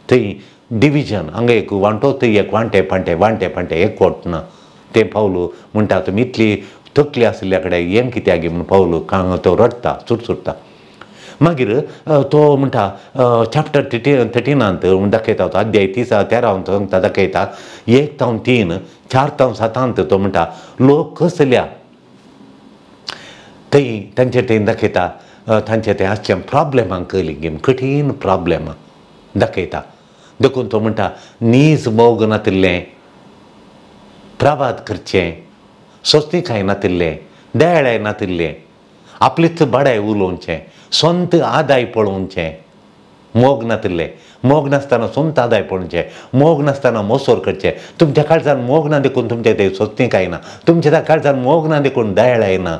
थंय डिविजन हांगा एक वांटो थंय एक वांटे फांटे वांटे फांटे एकवट ना तें पावलो म्हणटा तुमी इतली तकली आशिल्ल्या कडेन हें कित्याक म्हूण पावलो तो रडटा सुटसुट्टा मागीर तो म्हणटा चॅप्टर 13 दाखयता तो अध्याय 30 13 सांगता दाखयता 1 तावन 3 4 तावन 7 तो म्हणटा लोक कसल्या थंय तांचे थंय दाखयता तांचे थंय आसचे प्रॉब्लेमां कली गेम कठीण प्रॉब्लेमां दाखयता देखून तो म्हणटा नीज मोग नातिल्लें प्रवाद करचें सोंसणीकाय नातिल्लें दयाळाय नातिल्लें आपलीच बाडाय उलोवचें स्वंत आदाय पळोवचें मोग नातिल्लें मोग नासतना स्वंत आदाय पळोवचें मोग नासतना मोसोर करचें तुमच्या काळजान मोग ना देखून तुमच्या थंय सोंसणीकाय ना तुमच्या त्या काळजान मोग ना देखून दयाळाय ना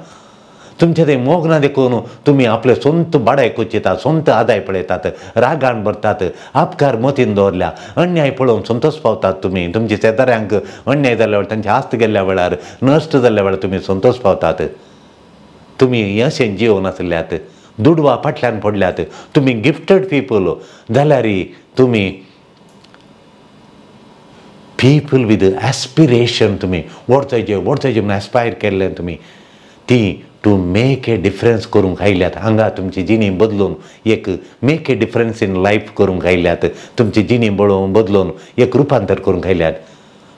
तुमच्या थंय मोग ना देखून तुमी आपले स्वंत बाडाय कोचितात स्वंत आदाय पळयतात रागान भरतात अपकार मतीन दवरल्या अन्याय पळोवन संतोश पावतात तुमी तुमच्या शेजाऱ्यांक अन्याय जाल्ल्या वेळार तांचे आस्त गेल्ल्या वेळार नश्ट जाल्ल्या वेळार तुमी संतोश पावतात तुमी अशें जिवन आसल्यात दुडवा फाटल्यान पडल्यात तुमी गिफ्टेड पीपल जाल्यार तुमी पीपल विथ एस्पिरेशन तुमी वडचें वडचें म्हूण एस्पायर केल्लें तुमी ती टू मेक ए डिफरन्स करूंक आयल्यात हांगा तुमची जिणी बदलून एक make a difference in life करूंक आयल्यात तुमची जिणी बदलून एक रुपांतर करूंक आयल्यात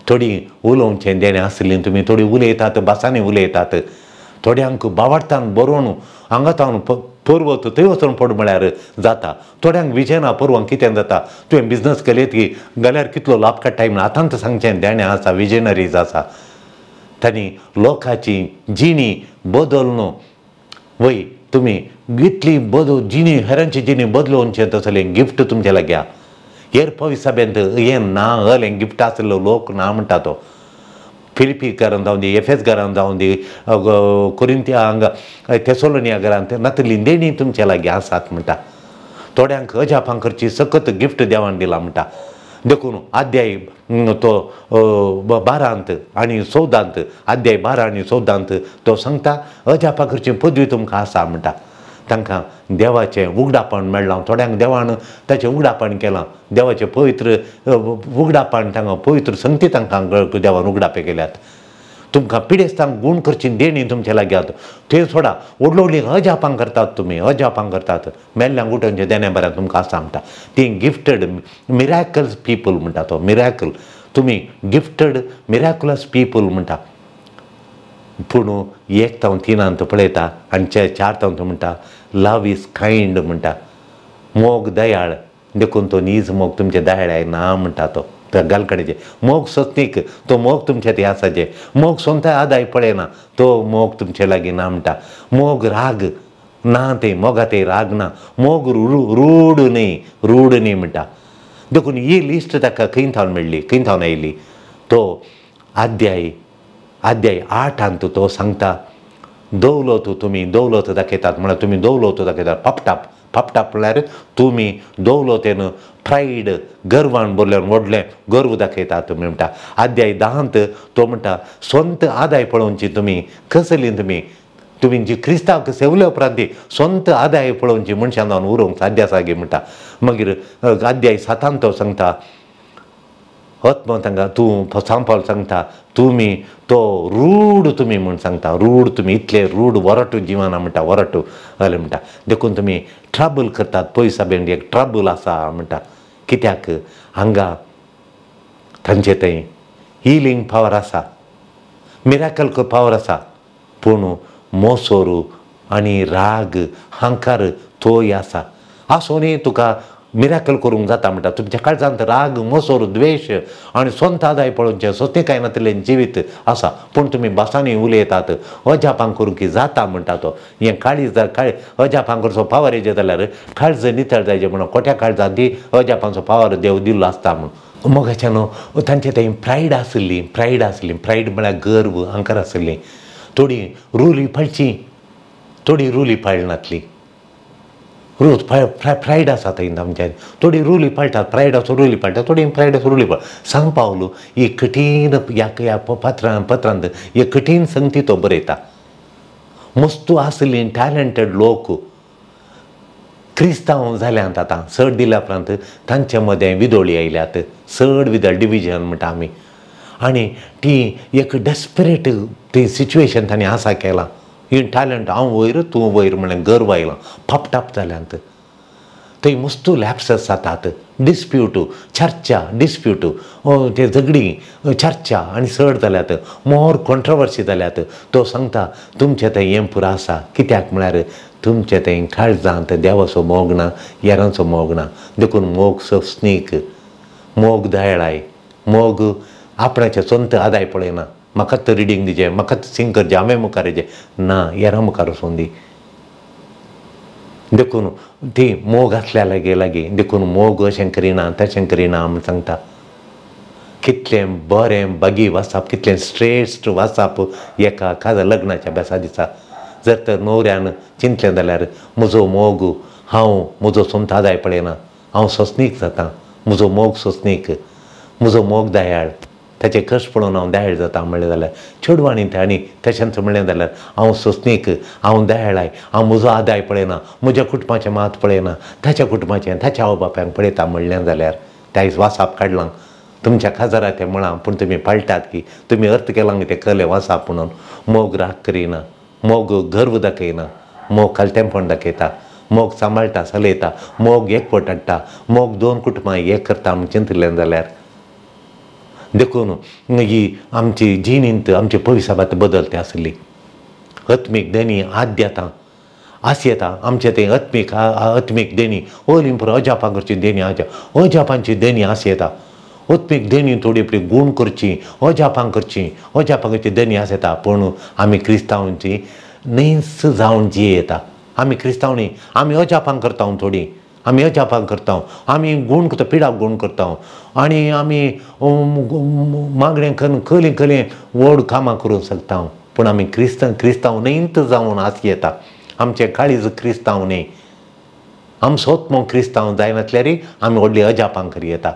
थोडी उलोवचें देणें आसलें तुमी थोडी उलयतात भासांनी उलयतात थोड्यांक बावडटान बरोवन हांगा तावन पर्वत थंय वचून पड म्हळ्यार जाता थोड्यांक विजयना पर्वांक कितें जाता तुवें बिजनस केलें की जाल्यार कितलो लाभ काडटाय म्हूण आतांच सांगचें देणें आसा विजनरीज आसा तांणी लोकांची जिणी बदलून वय तुमी इतली बदल जिणी हेरांची जिणी बदलोवचें तसलें गिफ्ट तुमच्या लागीं हेर पविसाबेंत हें ना हलें गिफ्ट आसलो लोक ना म्हणटा तो फिलिपी घरान जावं दी एफएस घरान जावं दी कोरिंतिया हांगा थेसोलोनिया घरांत नातली देणी तुमच्या लागीं आसात म्हणटा थोड्यांक अजापां करची सकत गिफ्ट देवान दिला म्हणटा देखून अध्याय तो 12 आनी 14 अध्याय 12 आनी 14 तो सांगता अजापां करची पदवी तुमकां आसा म्हणटा तांकां देवाचें उगडापण मेळ्ळां थोड्यांक देवान ताचें उगडापण केलां देवाचें पवित्र उगडापण तांकां पवित्र संगती तांकां देवान उगडापे केल्यात तुमकां पिडेस्तांक गूण करची देणी तुमच्या लागीं आसा थंय सोडा व्हडली व्हडली अजापां करतात तुमी अजापां करतात मेल्ल्यांक उठोवचें देणें बरें तुमकां आसा म्हणटा ती गिफ्टेड मिराकल्स पीपल म्हणटा तो मिराकल तुमी गिफ्टेड मिराकुलस पीपल म्हणटा पूण 1 तावन 3 पळयता आनी 4 तावन म्हणटा लव is kind म्हणटा मोग दयाळ देखून तो नीज मोग तुमचे दयाळ ना म्हणटा तो गालकडेचे मोग सोंसणीक तो मोग तुमच्या ते आसाचे मोग स्वता आदाय पळयना तो मोग तुमचे लागीं ना म्हणटा मोग राग ना ते मोगा ते राग ना मोग रूड न्ही रूड न्ही म्हणटा देखून ही लिस्ट ताका खंय थावन मेळ्ळी खंय थावन आयली तो अध्याय 8 तो सांगता दौलत तुमी दौलत दाखयतात म्हळ्यार तुमी दौलत दाखयतात पापटाप पापटाप म्हळ्यार तुमी दौलतेन प्रायड गर्वान भरल्यार व्हडलें गर्व दाखयतात तुमी म्हणटा अध्याय 10 तो म्हणटा स्वंत आदाय पळोवची तुमी कसली तुमी तुमी जी क्रिस्तांवक सेवले उपरांत स्वंत आदाय पळोवची मनशान जावन उरोवंक साध्य आसा गे म्हणटा मागीर अध्याय 7 तो सांगता आत्मा तांकां तूं सांपाल सांगता तुमी तो रूड तुमी म्हूण सांगता रूड तुमी इतले रूड वरटू जिवना म्हणटा वरटू अशें म्हणटा देखून तुमी ट्रबल करतात पयसा बेंड एक ट्रबल आसा म्हणटा कित्याक हांगा तांचे थंय हिलींग पावर आसा मिराकल पावर आसा पूण मोसोरू आनी राग हांकार तोय आसा आसूनय तुका मिराकल करूंक जाता म्हणटा. तुमच्या काळजांत राग, मोसोर, द्वेश आनी सोंतादाय पळोवचें सोंतेकाय नातिल्लें जिवीत आसा, पूण तुमी भासांनी उलयतात. अजापां करूंक जाता म्हणटा तो. हें काळीज अजापां करचो पावर येयचे जाल्यार काळज नितळ जायचें म्हणून खोट्या काळजांत ती अजापांचो पावर देव दिल्लो आसता म्हूण. मोगाच्यान तांचे थंय प्रायड आशिल्ली, प्रायड आशिल्ली. प्रायड म्हळ्यार गर्व, अहंकार आशिल्ली. थोडी रुली पाळची, थोडी रुली पाळनातली. रोज प्रायड आसा थंय आमच्या, थोडी रुली पाळटात, प्रायड आसो रुली पाळटात, थोडी प्रायड आसो रुली पाळ. सांग पावलो ही कठीण ह्या ह्या पत्रांत ही कठीण संगती तो बरयता. मस्तू आसली टॅलंटेड लोक क्रिस्तांव जाल्यात आतां चड दिल्या उपरांत तांचे मदें विदोळी आयल्यात, चड विदळ डिविजन म्हणटा आमी. आनी ती एक डेस्परेट ती सिच्युएशन तांणी आसा केलां. ही टॅलंट हांव वयर तूं वयर म्हणलें गर्व आयलां, फापटाप जाल्यांत. थंय मस्तू लॅप्सस जातात, डिस्प्यूट, चर्चा, डिस्प्यूट, ते झगडीं, चर्चा आनी चड जाल्यात, मोर कॉन्ट्रवर्सी जाल्यात. तो सांगता तुमचें थंय हें पुरो आसा, कित्याक म्हळ्यार तुमचें थंय काळजांत देवाचो मोग ना, येरांचो मोग ना. देखून मोग सस्नीक, मोग दयाळाय, मोग आपणाचें स्वंत आदाय पळयना. म्हाकाच रिडींग दिचें, म्हाकाच सिंग करचें, हांवें मुखार येचें ना, येरां मुखार वचून दी. देखून ती मोग आसल्या लागीं लागीं, देखून मोग अशें करिना तशें करिना म्हूण सांगता. कितलें बरें बागी वाचप, कितलें श्रेश्ठ वाचप एका खाजा लग्नाच्या बेसा दिसा. जर तर न्हवऱ्यान चिंतलें जाल्यार म्हजो मोग, हांव म्हजो सोमतो आदाय पळयना, हांव सोंसणीक जाता, म्हजो मोग सोंसणीक, म्हजो मोग दयाळ, ताचे कश्ट पळोवन हांव दयाळ जाता म्हणलें जाल्यार, चेडवांनी आनी तशेंच म्हणलें जाल्यार हांव सोंसणीक, हांव दयाळाय, हांव म्हजो आदाय पळयना, म्हज्या कुटुंबाचें मात पळयना, ताच्या कुटुंबाचें, ताच्या आवय बापायक पळयता म्हणलें जाल्यार त्या वासाप काडलां तुमच्या खाजरा तें म्हळां, पूण तुमी पाळटात की तुमी अर्थ केलां तें कलें वासाप म्हणून. मोग राग करिना, मोग गर्व दाखयना, मोग खालतेंपण दाखयता, मोग सांबाळटा, चलयता, मोग एकवट हाडटा, मोग दोन कुटुंबां एक करता म्हूण चिंतलें जाल्यार. देखून ही आमची जिणेंत आमची पविसाबात बदलते आसली. आत्मीक देणी आद्यता आसयता आमचे ते आत्मीक आत्मीक देणी ओलीं पुरो अजापां करची देणी, अजापांची देणी आसयता. आत्मीक देणी थोडी आपली गूण करची, अजापां करची, अजापां करची देणी आसयता. पूण आमी क्रिस्तांवची न्हयच जावन जियेता. आमी क्रिस्तांव न्ही, आमी अजापां करता थोडी, आमी अजापां करता, आमी गूण करता, पिडाक गूण करता आनी आमी मागणें करून कली कली व्हड कामां करूंक शकता. पूण आमी क्रिस्तांव क्रिस्तांव न्हयच जावन आसयता. आमचें काळीज क्रिस्तांव न्ही, आमचो आत्मो क्रिस्तांव जायनासल्यार आमी व्हडली अजापां करयता.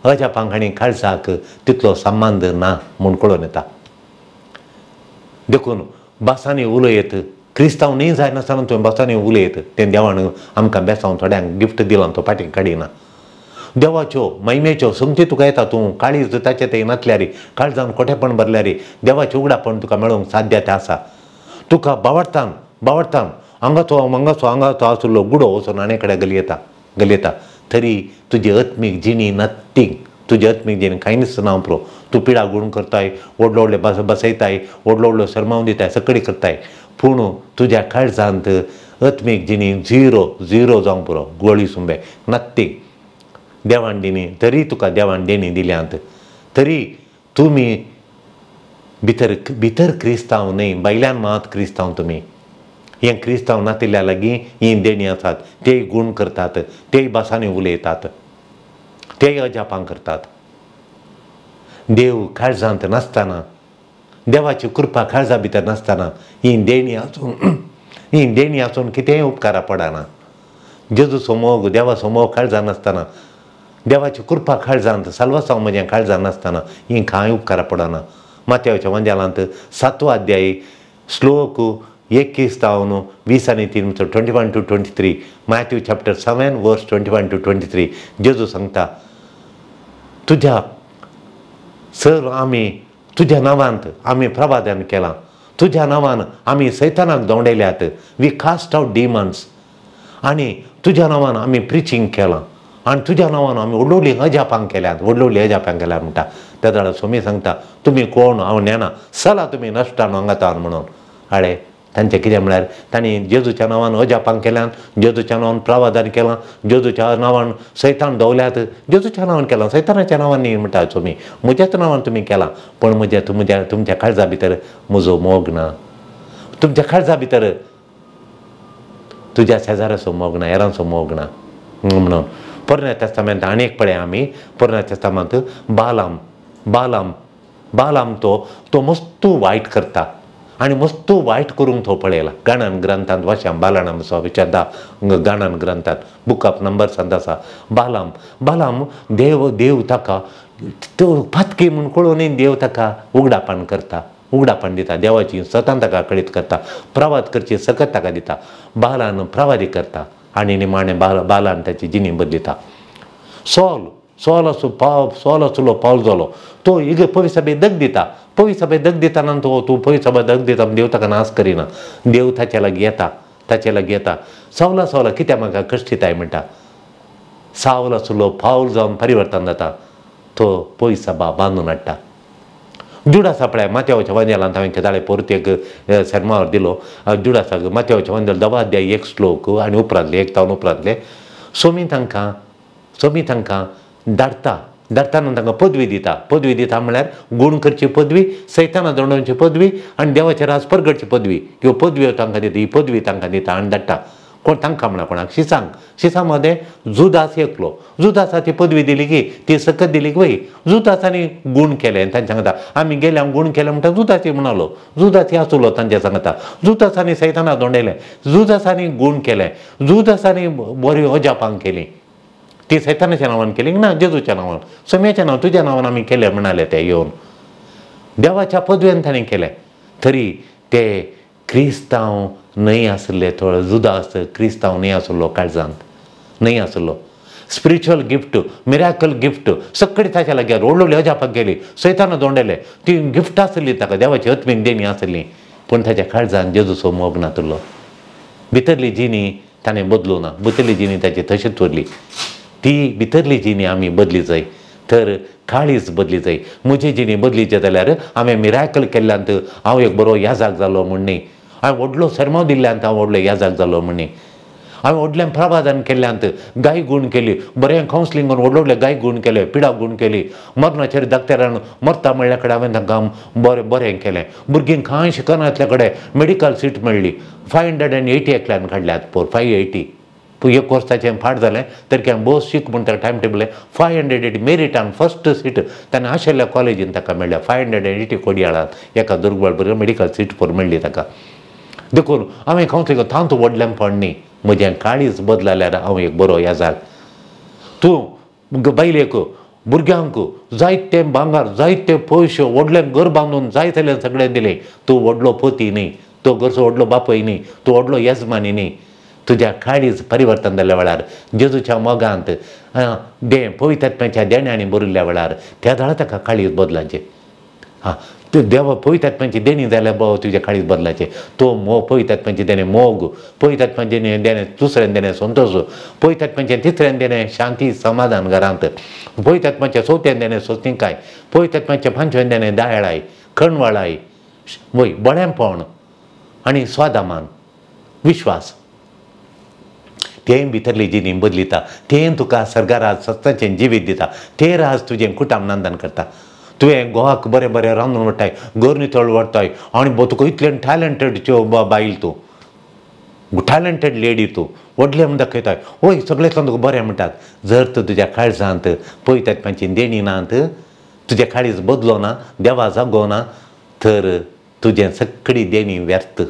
अजापांक आनी काळजाक तितलो संबंद ना म्हूण कळोन येता. देखून भासांनी उलयत क्रिस्तांव न्ही जायनासतना तुवें भासांनी उलयत तें देवान आमकां बेसांव थोड्यांक गिफ्ट दिलां, तो फाटीं काडिना. देवाच्यो महिमेच्यो संगती तुका येता, तूं काळीज ताचें थंय नासल्यार, काळजान खोटेपण भरल्यार देवाचें उगडापण तुका मेळोवंक साध्य तें आसा. तुका बावडतान बावडतान हांगाचो हांगाचो हांगाचो आशिल्लो गुडो वचून आनी कडेन गलयता गलयता, तरी तुजी आत्मीक जिणी नथींग, तुजी आत्मीक जिणी कांयच ना पुरो. तूं पिडा गूण करताय, व्हडलो व्हडले बसयताय, व्हडलो व्हडलो शर्मावन दिताय, सकडी करताय, पूण तुज्या काळजांत आत्मीक जिणी झिरो झिरो जावंक पुरो, गोळी सुंबे नथींग. देवान देणी तरी तुका देवान देणी दिल्यांत, तरी तुमी भितर भितर क्रिस्तांव न्हय, भायल्यान मात क्रिस्तांव तुमी. हें क्रिस्तांव नातिल्ल्या लागीं हीं देणी आसात, तेय गूण करतात, तेय भासांनी उलयतात, तेय अजापां करतात. देव काळजांत नासतना, देवाची कृपा काळजा भितर नासतना ही देणी आसून ही देणी आसून कितेंय उपकारा पडना. जेजूचो मोग, देवाचो मोग काळजांत नासतना, देवाची कृपा काळजांत, साल्वासांव म्हजें काळजांत नासतना ही कांय उपकारा पडना. मात्याच्या वंजालांत 7वो अध्याय श्लोक 21 तावन 20 आनी 3, 21 to 23, Matthew chapter 7 verse 21 to 23. जेजू सांगता तुज्या सर आमी तुज्या नांवांत आमी प्रवादन केलां, तुज्या नांवान आमी सैतानाक दोंवडयल्यात, we cast out demons, आनी तुज्या नांवान आमी प्रिचींग केलां, आनी तुज्या नांवान आमी व्हडली अजापां केल्यात, व्हडली अजापां केल्यात म्हणटा. त्या जाल्यार स्वामी सांगता तुमी कोण हांव नेना, चला तुमी नश्टान हांगातान म्हणून. आळे तांचें कितें म्हळ्यार तांणी जेजूच्या नांवान अजापां केल्यान, जेजूच्या नांवान प्रावधान केलां, जेजूच्या नांवान सैतान दवल्यात, जेजूच्या नांवान केलां, सैतानाच्या नांवान न्ही म्हणटा तुमी, म्हज्याच नांवान तुमी केलां, पूण म्हज्या तुमच्या तुमच्या काळजा भितर म्हजो मोग ना, तुमच्या काळजा भितर तुज्या शेजाऱ्याचो मोग ना, हेरांचो मोग ना म्हणून. पोरण्या तेस्तामेंत आनी एक पळय आमी पोरण्या तेस्तामेंत बालाम बालाम बालाम तो तो मस्तू वायट करता आनी मस्तू वायट करूंक तो पळयला. गाणन ग्रंथांत वाश्याम बालाणाम विचारता, गाणन ग्रंथांत बुक ऑफ नंबर्सांत आसा बालाम बालाम देव देव ताका तो पातकी म्हूण कळोवनूय देव ताका उगडापण करता, उगडापण दिता, देवाची सतान ताका कळीत करता, प्रवाद करची सकत ताका दिता, बालान प्रवादी करता आनी निमाणें बालान ताची जिणी बदलिता. सॉल सॉल असो पाव सॉल आसलो पावल जालो तो इग पविसबे दग दिता, पविसबे दग दिताना तो तूं पविसबे दग दिता देव ताका नाश करिना, देव ताचे लागीं येता, ताचे लागीं येता. सावला सावला कित्याक म्हाका कश्टिताय म्हणटा, सावल आसलो पावल जावन परिवर्तन जाता, तो पयसबा बांदून हाडटा. जुडासा पळय माथ्यावच्या वांदेलांत हांवें केदाळे परत एक शेर्मावर दिलो. जुडासाक माथ्यावच्या वांदेल दवाध्याय एक श्लोक आनी उपरांतले एक तावन उपरांतले सोमी तांकां सोमी तांकां धाडटा, धाडटाना तांकां पदवी दिता. पदवी दिता म्हळ्यार गूण करची पदवी, सैताना दंडोवची पदवी आनी देवाचे राज परगटची पदवी, ह्यो पदव्यो तांकां दिता, ही पदवी तांकां दिता आनी धाडटा. कोण तांकां म्हळ्यार कोणाक शिसांक, शिसां मदें जुदास एकलो, जुदासा ती पदवी दिली की ती सकत दिली की वय जुदासांनी गूण केलें तांच्या सांगता आमी गेले आमी गूण केलें म्हणटा जुदासी म्हणालो, जुदासी आसलो तांच्या सांगता, जुदासांनी सैताना दोंडयलें, जुदासांनी गूण केलें, जुदासांनी बरी अजापां केली, ती सैतानाच्या नांवान केली ना जेजूच्या नांवान, सम्याच्या नांव तुज्या नांवान आमी केलें म्हणाले ते येवन देवाच्या पदवेन तांणी केलें. तरी ते क्रिस्तांव न्हय आसले, थोडो जुदास क्रिस्तांव न्हय आसलो, काळजांत न्हय आसलो. स्पिरिच्युअल गिफ्ट, मिराकल गिफ्ट सगळी ताच्या लागीं व्हडली अजापाक गेली, सैताना दोंडेले, ती गिफ्ट आसली ताका, देवाची आत्मीक देणी आसली, पूण ताच्या काळजान जेजूचो मोग नातलो. भितरली जिणी ताणें बदलूं ना, भितरली जिणी ताची तशीच उरली. ती भितरली जिणी आमी बदली जाय तर काळीज बदली जाय. म्हजी जिणी बदलीचे जाल्यार हांवें मिराकल केल्ल्यान हांव एक बरो याजाक जालो म्हूण न्ही, हांवें व्हडलो सरमाव दिल्ल्यान हांव व्हडलो याजाक जालो म्हूण न्ही, हांवें व्हडलें प्रवादान केल्ल्यान गाय गूण केली, बरें कावन्सिलींग करून व्हडले व्हडले गाय गूण केले, पिडा गूण केली, मरणाचेर डाक्टरान मरता म्हणल्या कडेन हांवें तांकां बरें बरें केलें, भुरगीं कांय शिकनातल्या कडेन मेडिकल सीट मेळ्ळी, 580 एकल्यान काडल्यात पोर, 580 एक वर्स ताचें फाट जालें तर की बस शीक म्हूण ताका टायम टेबल 580 मेरिटान फर्स्ट सीट ताणें आशिल्ल्या कॉलेजीन ताका मेळ्ळ्या, 580 कोडयाळांत एका दुर्गवाड बरोबर मेडिकल सीट पोर मेळ्ळी ताका. देखून हांवें कावन्सिलींग तांतू व्हडलेंपण न्ही, म्हजें काळीज बदलाल्यार हांव एक बरो याजाक. तूं बायलेक भुरग्यांक जायते भांगर जायते पयशे व्हडलें घर बांदून जाय जाल्यार सगळें दिलें, तूं व्हडलो पती न्ही, तूं घरचो व्हडलो बापूय न्ही, तूं व्हडलो येजमानी न्ही. तुज्या काळीज परिवर्तन जाल्ल्या वेळार जेजूच्या मोगांत दें पवित्र देण्यांनी भरिल्ल्या वेळार त्या वेळार ताका काळीज बदलाचें. हां, देवा पवित्र देणी जाल्यार बाबा तुज्या काळीज बदलाचें. तो मोग पवित्र देणें मोग, पवित्र देणें दुसऱ्यान देणें संतोश, पवित्र तिसऱ्यान देणें शांती समाधान घरांत, पवित्र चवथ्यान देणें सोंसणीकाय, पवित्र पांचव्यान देणें दयाळाय, कणवळाय, वय बळेंपण आनी स्वादामान विश्वास. तें भितरली जिणी बदलिता, तें तुका सर्गाराज सत्ताचें जिवीत दिता, तें राज तुजें कुटाम नंदन करता. तुवें गोवाक बरें बरें रांदून व्हडटाय, घर नितळ व्हरताय आनी तुका इतलें टॅलंटेड बायल, तूं टॅलंटेड लेडी, तूं व्हडलें म्हूण दाखयताय, वय सगळें तुका बरें म्हणटात. जर तूं तुज्या काळजांत पवित्र देणी नात, तुजें काळीज बदलो ना, देवा जागो ना, तर तुजें सगळी देणी व्यर्थ.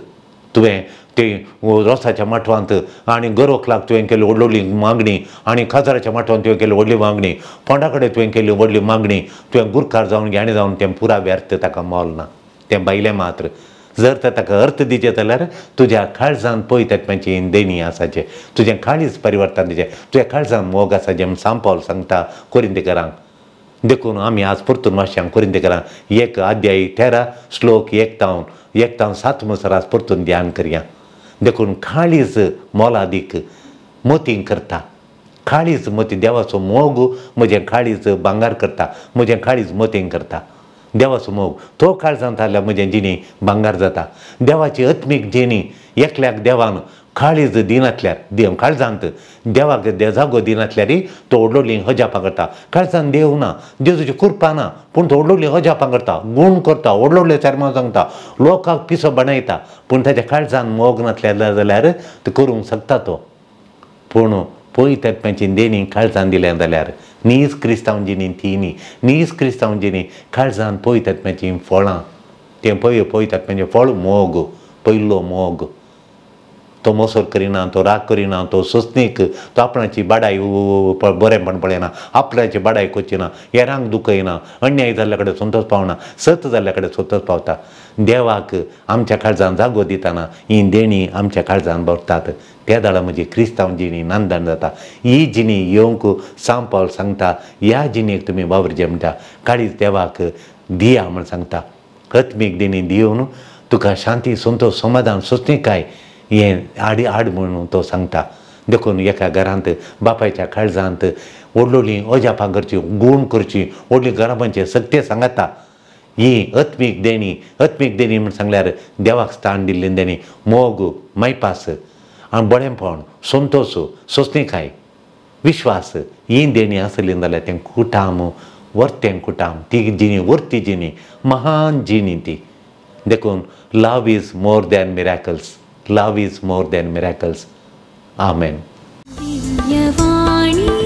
तुवें ते रोसाच्या माटवांत आनी गरोखलाक तुवें केली व्हडली मागणी, आनी खाजराच्या माटवांत तुवें केली व्हडली मागणी, फोंडा कडेन तुवें केली व्हडली मागणी, तुवें गुरकार जावन घाणी जावन तें पुरा व्यर्थ, ताका मोल ना, तें भायलें मात्र. जर तर ताका अर्थ दिचें जाल्यार तुज्या काळजान पवित्र देणी आसाचें, तुजें काळीज परिवर्तन दिचें, तुज्या काळजान मोग आसाचें म्हूण सांपावल सांगता कोरिंतेकरांक. देखून आमी आज परतून वाचयांक कोरिंतेकरांक 1 अध्याय 13 श्लोक 1 तावन 7 म्हणसर आज परतून ध्यान करया. देखून काळीज मोलादीक मोती करता, काळीज मोती देवाचो मोग म्हजें काळीज भांगार करता, म्हजें काळीज मोती करता. देवाचो मोग तो काळजांत आसल्यार म्हजें जिणी भांगार जाता. देवाची आत्मीक जिणी एकल्याक देवान काळीज दिनातल्यार, देव काळजांत देवाक जागो दिनातल्यार तो व्हडली अजापां करता. काळजान देव ना, जेजूची कृपा ना, पूण तो व्हडली अजापां करता, गूण करता, व्हडले व्हडले चेरमांव सांगता, लोकांक पिसो बनयता, पूण ताच्या काळजान मोग नासल्यार जाल्यार तो करूंक शकता तो. पूण पवित्र आत्म्याची देणी काळजान दिल्या जाल्यार नीज क्रिस्तांव जिणी ती न्ही, नीज क्रिस्तांव जिणी काळजान पवित्र आत्म्याचीं फळां, तें पवित्र आत्म्याचें फळ मोग, पयलो मोग. तो मोसर करिना, तो राग करिना, तो सोंसणीक, तो आपणाची बाडाय बरेंपण पळयना, आपणाची बाडाय कोचिना, हेरांक दुखयना, अन्याय जाल्ल्या कडेन संतोश पावना, सत जाल्ल्या कडेन संतोश पावता. देवाक आमच्या काळजान जागो दितना ही देणी आमच्या काळजान भरतात. त्या दाडा म्हजी क्रिस्तांव जिणी नांदण जाता. ही जिणी येवंक सांव पावल सांगता, ह्या जिणेक तुमी वावरचें म्हणटा, काळीज देवाक दिया म्हण सांगता. आत्मीक देणी दिवन तुका शांती, संतोश, समाधान, सोंसणीकाय हें आड आड म्हणून तो सांगता. देखून एका घरांत बापायच्या काळजांत व्हडली अजापां करची, गूण करची, व्हडली घराब्यांचे सत्य सांगता. ही आत्मीक देणी, आत्मीक देणी म्हण सांगल्यार देवाक स्थान दिल्ली देणी, मोग, मायपास आनी बरेंपण, संतोश, सोंसणीकाय, विश्वास, ही देणी आसली जाल्यार तें कुटाम वर्तें कुटाम, ती जिणी वर्ती जिणी, महान जिणी ती. देखून love is more than miracles, love is more than miracles. Amen. Divyavani.